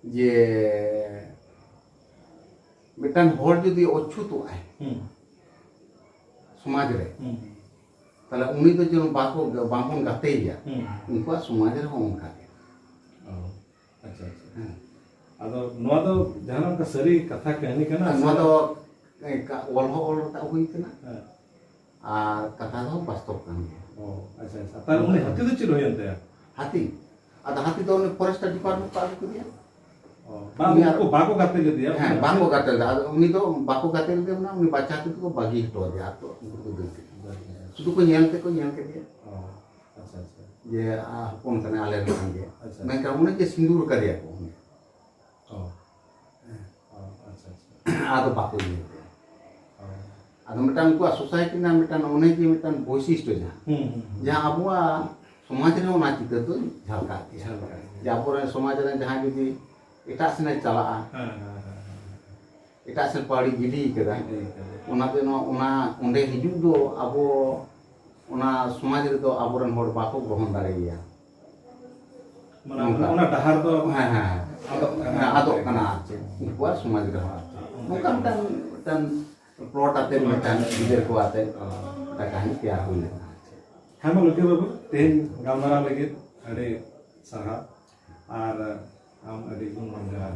ᱡᱮ ᱢᱤᱫᱴᱟᱝ ᱦᱚᱲ ᱡᱩᱫᱤ ᱚᱪᱪᱷᱩᱛᱚᱜ ᱟᱭ ᱦᱩᱸ᱾ ᱥᱚᱢᱟᱡᱽ ᱨᱮ, ᱦᱩᱸ᱾ ᱛᱟᱦᱞᱮ ᱩᱱᱤ ᱫᱚ ᱡᱮᱢᱚᱱ ᱵᱟᱠᱚ, ᱵᱟᱝᱵᱚᱱ ᱜᱟᱛᱮᱭᱮᱭᱟ, ᱦᱩᱸ᱾ ᱩᱱᱠᱩᱣᱟᱜ ᱥᱚᱢᱟᱡᱽ ᱨᱮᱦᱚᱸ ᱚᱱᱠᱟ ᱜᱮ᱾ ᱚ, ᱟᱪᱪᱷᱟ, ᱟᱪᱪᱷᱟ᱾ ᱦᱮᱸ᱾ ᱟᱫᱚ ᱱᱚᱣᱟ ᱫᱚ ᱡᱟᱦᱟᱱᱟᱜ ᱚᱱᱠᱟ ᱥᱟᱹᱨᱤ ᱠᱟᱛᱷᱟ ᱠᱟᱹᱦᱱᱤ ᱠᱟᱱᱟ ᱟᱨ ᱥᱮ? ᱱᱚᱣᱟ ᱫᱚ, ᱮ, ᱠᱟ-, ᱚᱞ ᱦᱚᱸ ᱚᱞ ᱨᱟᱠᱟᱵ ᱦᱩᱭ ᱠᱟᱱᱟ᱾ ᱦᱮᱸ᱾ ᱟᱨ ᱠᱟᱛᱷᱟ ᱫᱚ ᱵᱟᱥᱛᱚᱵ ᱠᱟᱱ ᱜᱮᱭᱟ᱾ ᱚ, ᱟᱪᱪᱷᱟ, ᱟᱪᱪᱷᱟ᱾ ᱛᱟᱦᱞᱮ ᱩᱱᱤ ᱦᱟᱹᱛᱤ ᱫᱚ ᱪᱮᱫ ᱦᱩᱭᱮᱱ ᱛᱟᱭᱟ? ᱦᱟᱹᱛᱤ? ᱟᱫᱚ ᱦᱟᱹᱛᱤ ᱫᱚ ᱩᱱᱤ ᱯᱷᱚᱨᱮᱥᱴ ᱰᱤᱯᱟᱨᱴᱢᱮᱱᱴ ᱠᱚ ᱟᱹᱜᱩ ᱠᱮᱫᱮᱭᱟ᱾ ᱚ, ᱵᱟᱝ, ᱩᱱᱤ ᱟᱨ ᱩᱱᱠᱩ ᱵᱟᱠᱚ ᱜᱟᱛᱮ ᱞᱮᱫᱮᱭᱟ? ᱦᱮᱸ, ᱵᱟᱠᱚ ᱜᱟᱛᱮ ᱞᱮᱫᱟ᱾ ᱟᱫᱚ ᱩᱱᱤ ᱫᱚ ᱵᱟᱠᱚ ᱜᱟᱛᱮ ᱞᱮᱫᱮᱭᱟ, ᱢᱟᱱᱮ ᱩᱱᱤ ᱵᱟᱪᱪᱟ ᱛᱮᱫᱚ ᱠᱚ ᱵᱟᱹᱜᱤ ᱦᱚᱴᱚ ᱟᱫᱮᱭᱟ, ᱟᱨ ᱠᱚ, ᱩᱱᱠᱩ ᱠᱚ ᱫᱟᱹᱲ ᱠᱮᱫᱟ᱾ ᱥᱩᱫᱷᱩ ᱠᱚ ᱧᱮᱞ ᱛᱮᱠᱚ ᱧᱮᱞ ᱠᱮᱫᱮᱭᱟ᱾ ᱚ, ᱟᱪᱪᱷᱟ, ᱟᱪᱪᱷᱟ᱾ ᱡᱮ, "ᱟ, ᱦᱚᱯᱚᱱ ᱠᱟᱱᱟᱭ, ᱟᱞᱮ ᱨᱮᱱ ᱠᱟᱱ ᱜᱮᱭᱟ᱾" ᱟᱪᱪᱷᱟ᱾ ᱢᱮᱱᱠᱷᱟᱱ ᱩᱱᱤ ᱜᱮ ᱥᱤᱸᱫᱩᱨ ᱠᱟᱫᱮᱭᱟ ᱠᱚ᱾ ᱚ᱾ ᱚ, ᱟᱪᱪᱷᱟ, ᱟᱪᱪᱷᱟ᱾ ᱟᱫᱚ ᱵᱟᱠᱚ ᱤᱭᱟᱹ ᱠᱮᱫᱟ᱾ ᱚ᱾ ᱟᱫᱚ ᱢᱤᱫᱴᱟᱝ ᱩᱱᱠᱩᱣᱟᱜ society ᱨᱮᱱᱟᱜ ᱢᱤᱫᱴᱟᱝ, ᱚᱱᱮ ᱡᱮ ᱢᱤᱫᱴᱟᱝ ᱵᱳᱭᱥᱤᱥᱴᱚ ᱡᱟᱦᱟᱸ, ᱦᱩᱸ, ᱦᱩᱸ, ᱦᱩᱸ᱾ ᱡᱟᱦᱟᱸ ᱟᱵᱚᱣᱟᱜ ᱥᱚᱢᱟᱡᱽ ᱨᱮᱦᱚᱸ ᱚᱱᱟ ᱪᱤᱛᱟᱹᱨ ᱫᱚ ᱡᱷᱟᱞᱠᱟᱜ ᱜᱮᱭᱟ᱾ ᱡᱷᱟᱞᱠᱟᱜ ᱜᱮᱭᱟ᱾ ᱡᱮ ᱟᱵᱚᱨᱮᱱ ᱥᱚᱢᱟᱡᱽ ᱨᱮᱱ ᱡᱟᱦᱟᱸᱭ ᱡᱩᱫᱤ ᱮᱴᱟᱜ ᱥᱮᱱᱮ ᱪᱟᱞᱟᱜᱼᱟ, ᱦᱮᱸ, ᱦᱮᱸ, ᱦᱮᱸ, ᱦᱮᱸ᱾ ᱮᱴᱟᱜ ᱥᱮᱱ ᱯᱟᱹᱣᱲᱤ ᱜᱤᱰᱤ ᱠᱟᱫᱟᱭ, ᱜᱤᱰᱤ ᱠᱟᱫᱟᱭ᱾ ᱚᱱᱟᱛᱮ ᱱᱚᱣᱟ, ᱚᱱᱟ ᱚᱸᱰᱮ ᱦᱤᱡᱩᱜ ᱫᱚ ᱟᱵᱚ ᱚᱱᱟ ᱥᱚᱢᱟᱡᱽ ᱨᱮᱫᱚ ᱟᱵᱚᱨᱮᱱ ᱦᱚᱲ ᱵᱟᱠᱚ ᱜᱨᱚᱦᱚᱱ ᱫᱟᱲᱮᱭᱟᱭᱟ᱾ ᱢᱟᱱᱮ ᱱᱚᱝᱠᱟ᱾ ᱚᱱᱟ ᱰᱟᱦᱟᱨ ᱫᱚ ᱦᱮᱸ, ᱦᱮᱸ, ᱦᱮᱸ᱾ ᱟᱫᱚᱜ ᱠᱟᱱᱟ᱾ ᱦᱮᱸ, ᱟᱫᱚᱜ ᱠᱟᱱᱟ ᱟᱨ ᱪᱮᱫ᱾ ᱩᱱᱠᱩᱣᱟᱜ ᱥᱚᱢᱟᱡᱽ ᱨᱮᱦᱚᱸ ᱟᱨ ᱪᱮᱫ᱾ ᱱᱚᱝᱠᱟ ᱢᱤᱫᱴᱟᱝ, ᱢᱤᱫᱴᱟᱝ plot ᱟᱛᱮ, ᱢᱤᱫᱴᱟᱝ ᱜᱤᱫᱟᱹᱨ ᱠᱚ ᱟᱛᱮ ᱢᱤᱫᱴᱟᱝ ᱠᱟᱹᱦᱱᱤ ᱛᱮᱭᱟᱨ ᱦᱩᱭ ᱞᱮᱱᱟ᱾ ᱦᱮᱸ ᱢᱟ ᱞᱚᱠᱠᱷᱤ ᱵᱟᱹᱵᱩ, ᱛᱮᱦᱮᱧ ᱜᱟᱞᱢᱟᱨᱟᱣ ᱞᱟᱹᱜᱤᱫ ᱟᱹᱰᱤ ᱥᱟᱨᱦᱟᱣ᱾ ᱟᱨ ᱟᱢ ᱟᱹᱰᱤ ᱜᱩᱱ ᱢᱟᱱ ᱡᱚᱦᱟᱨ᱾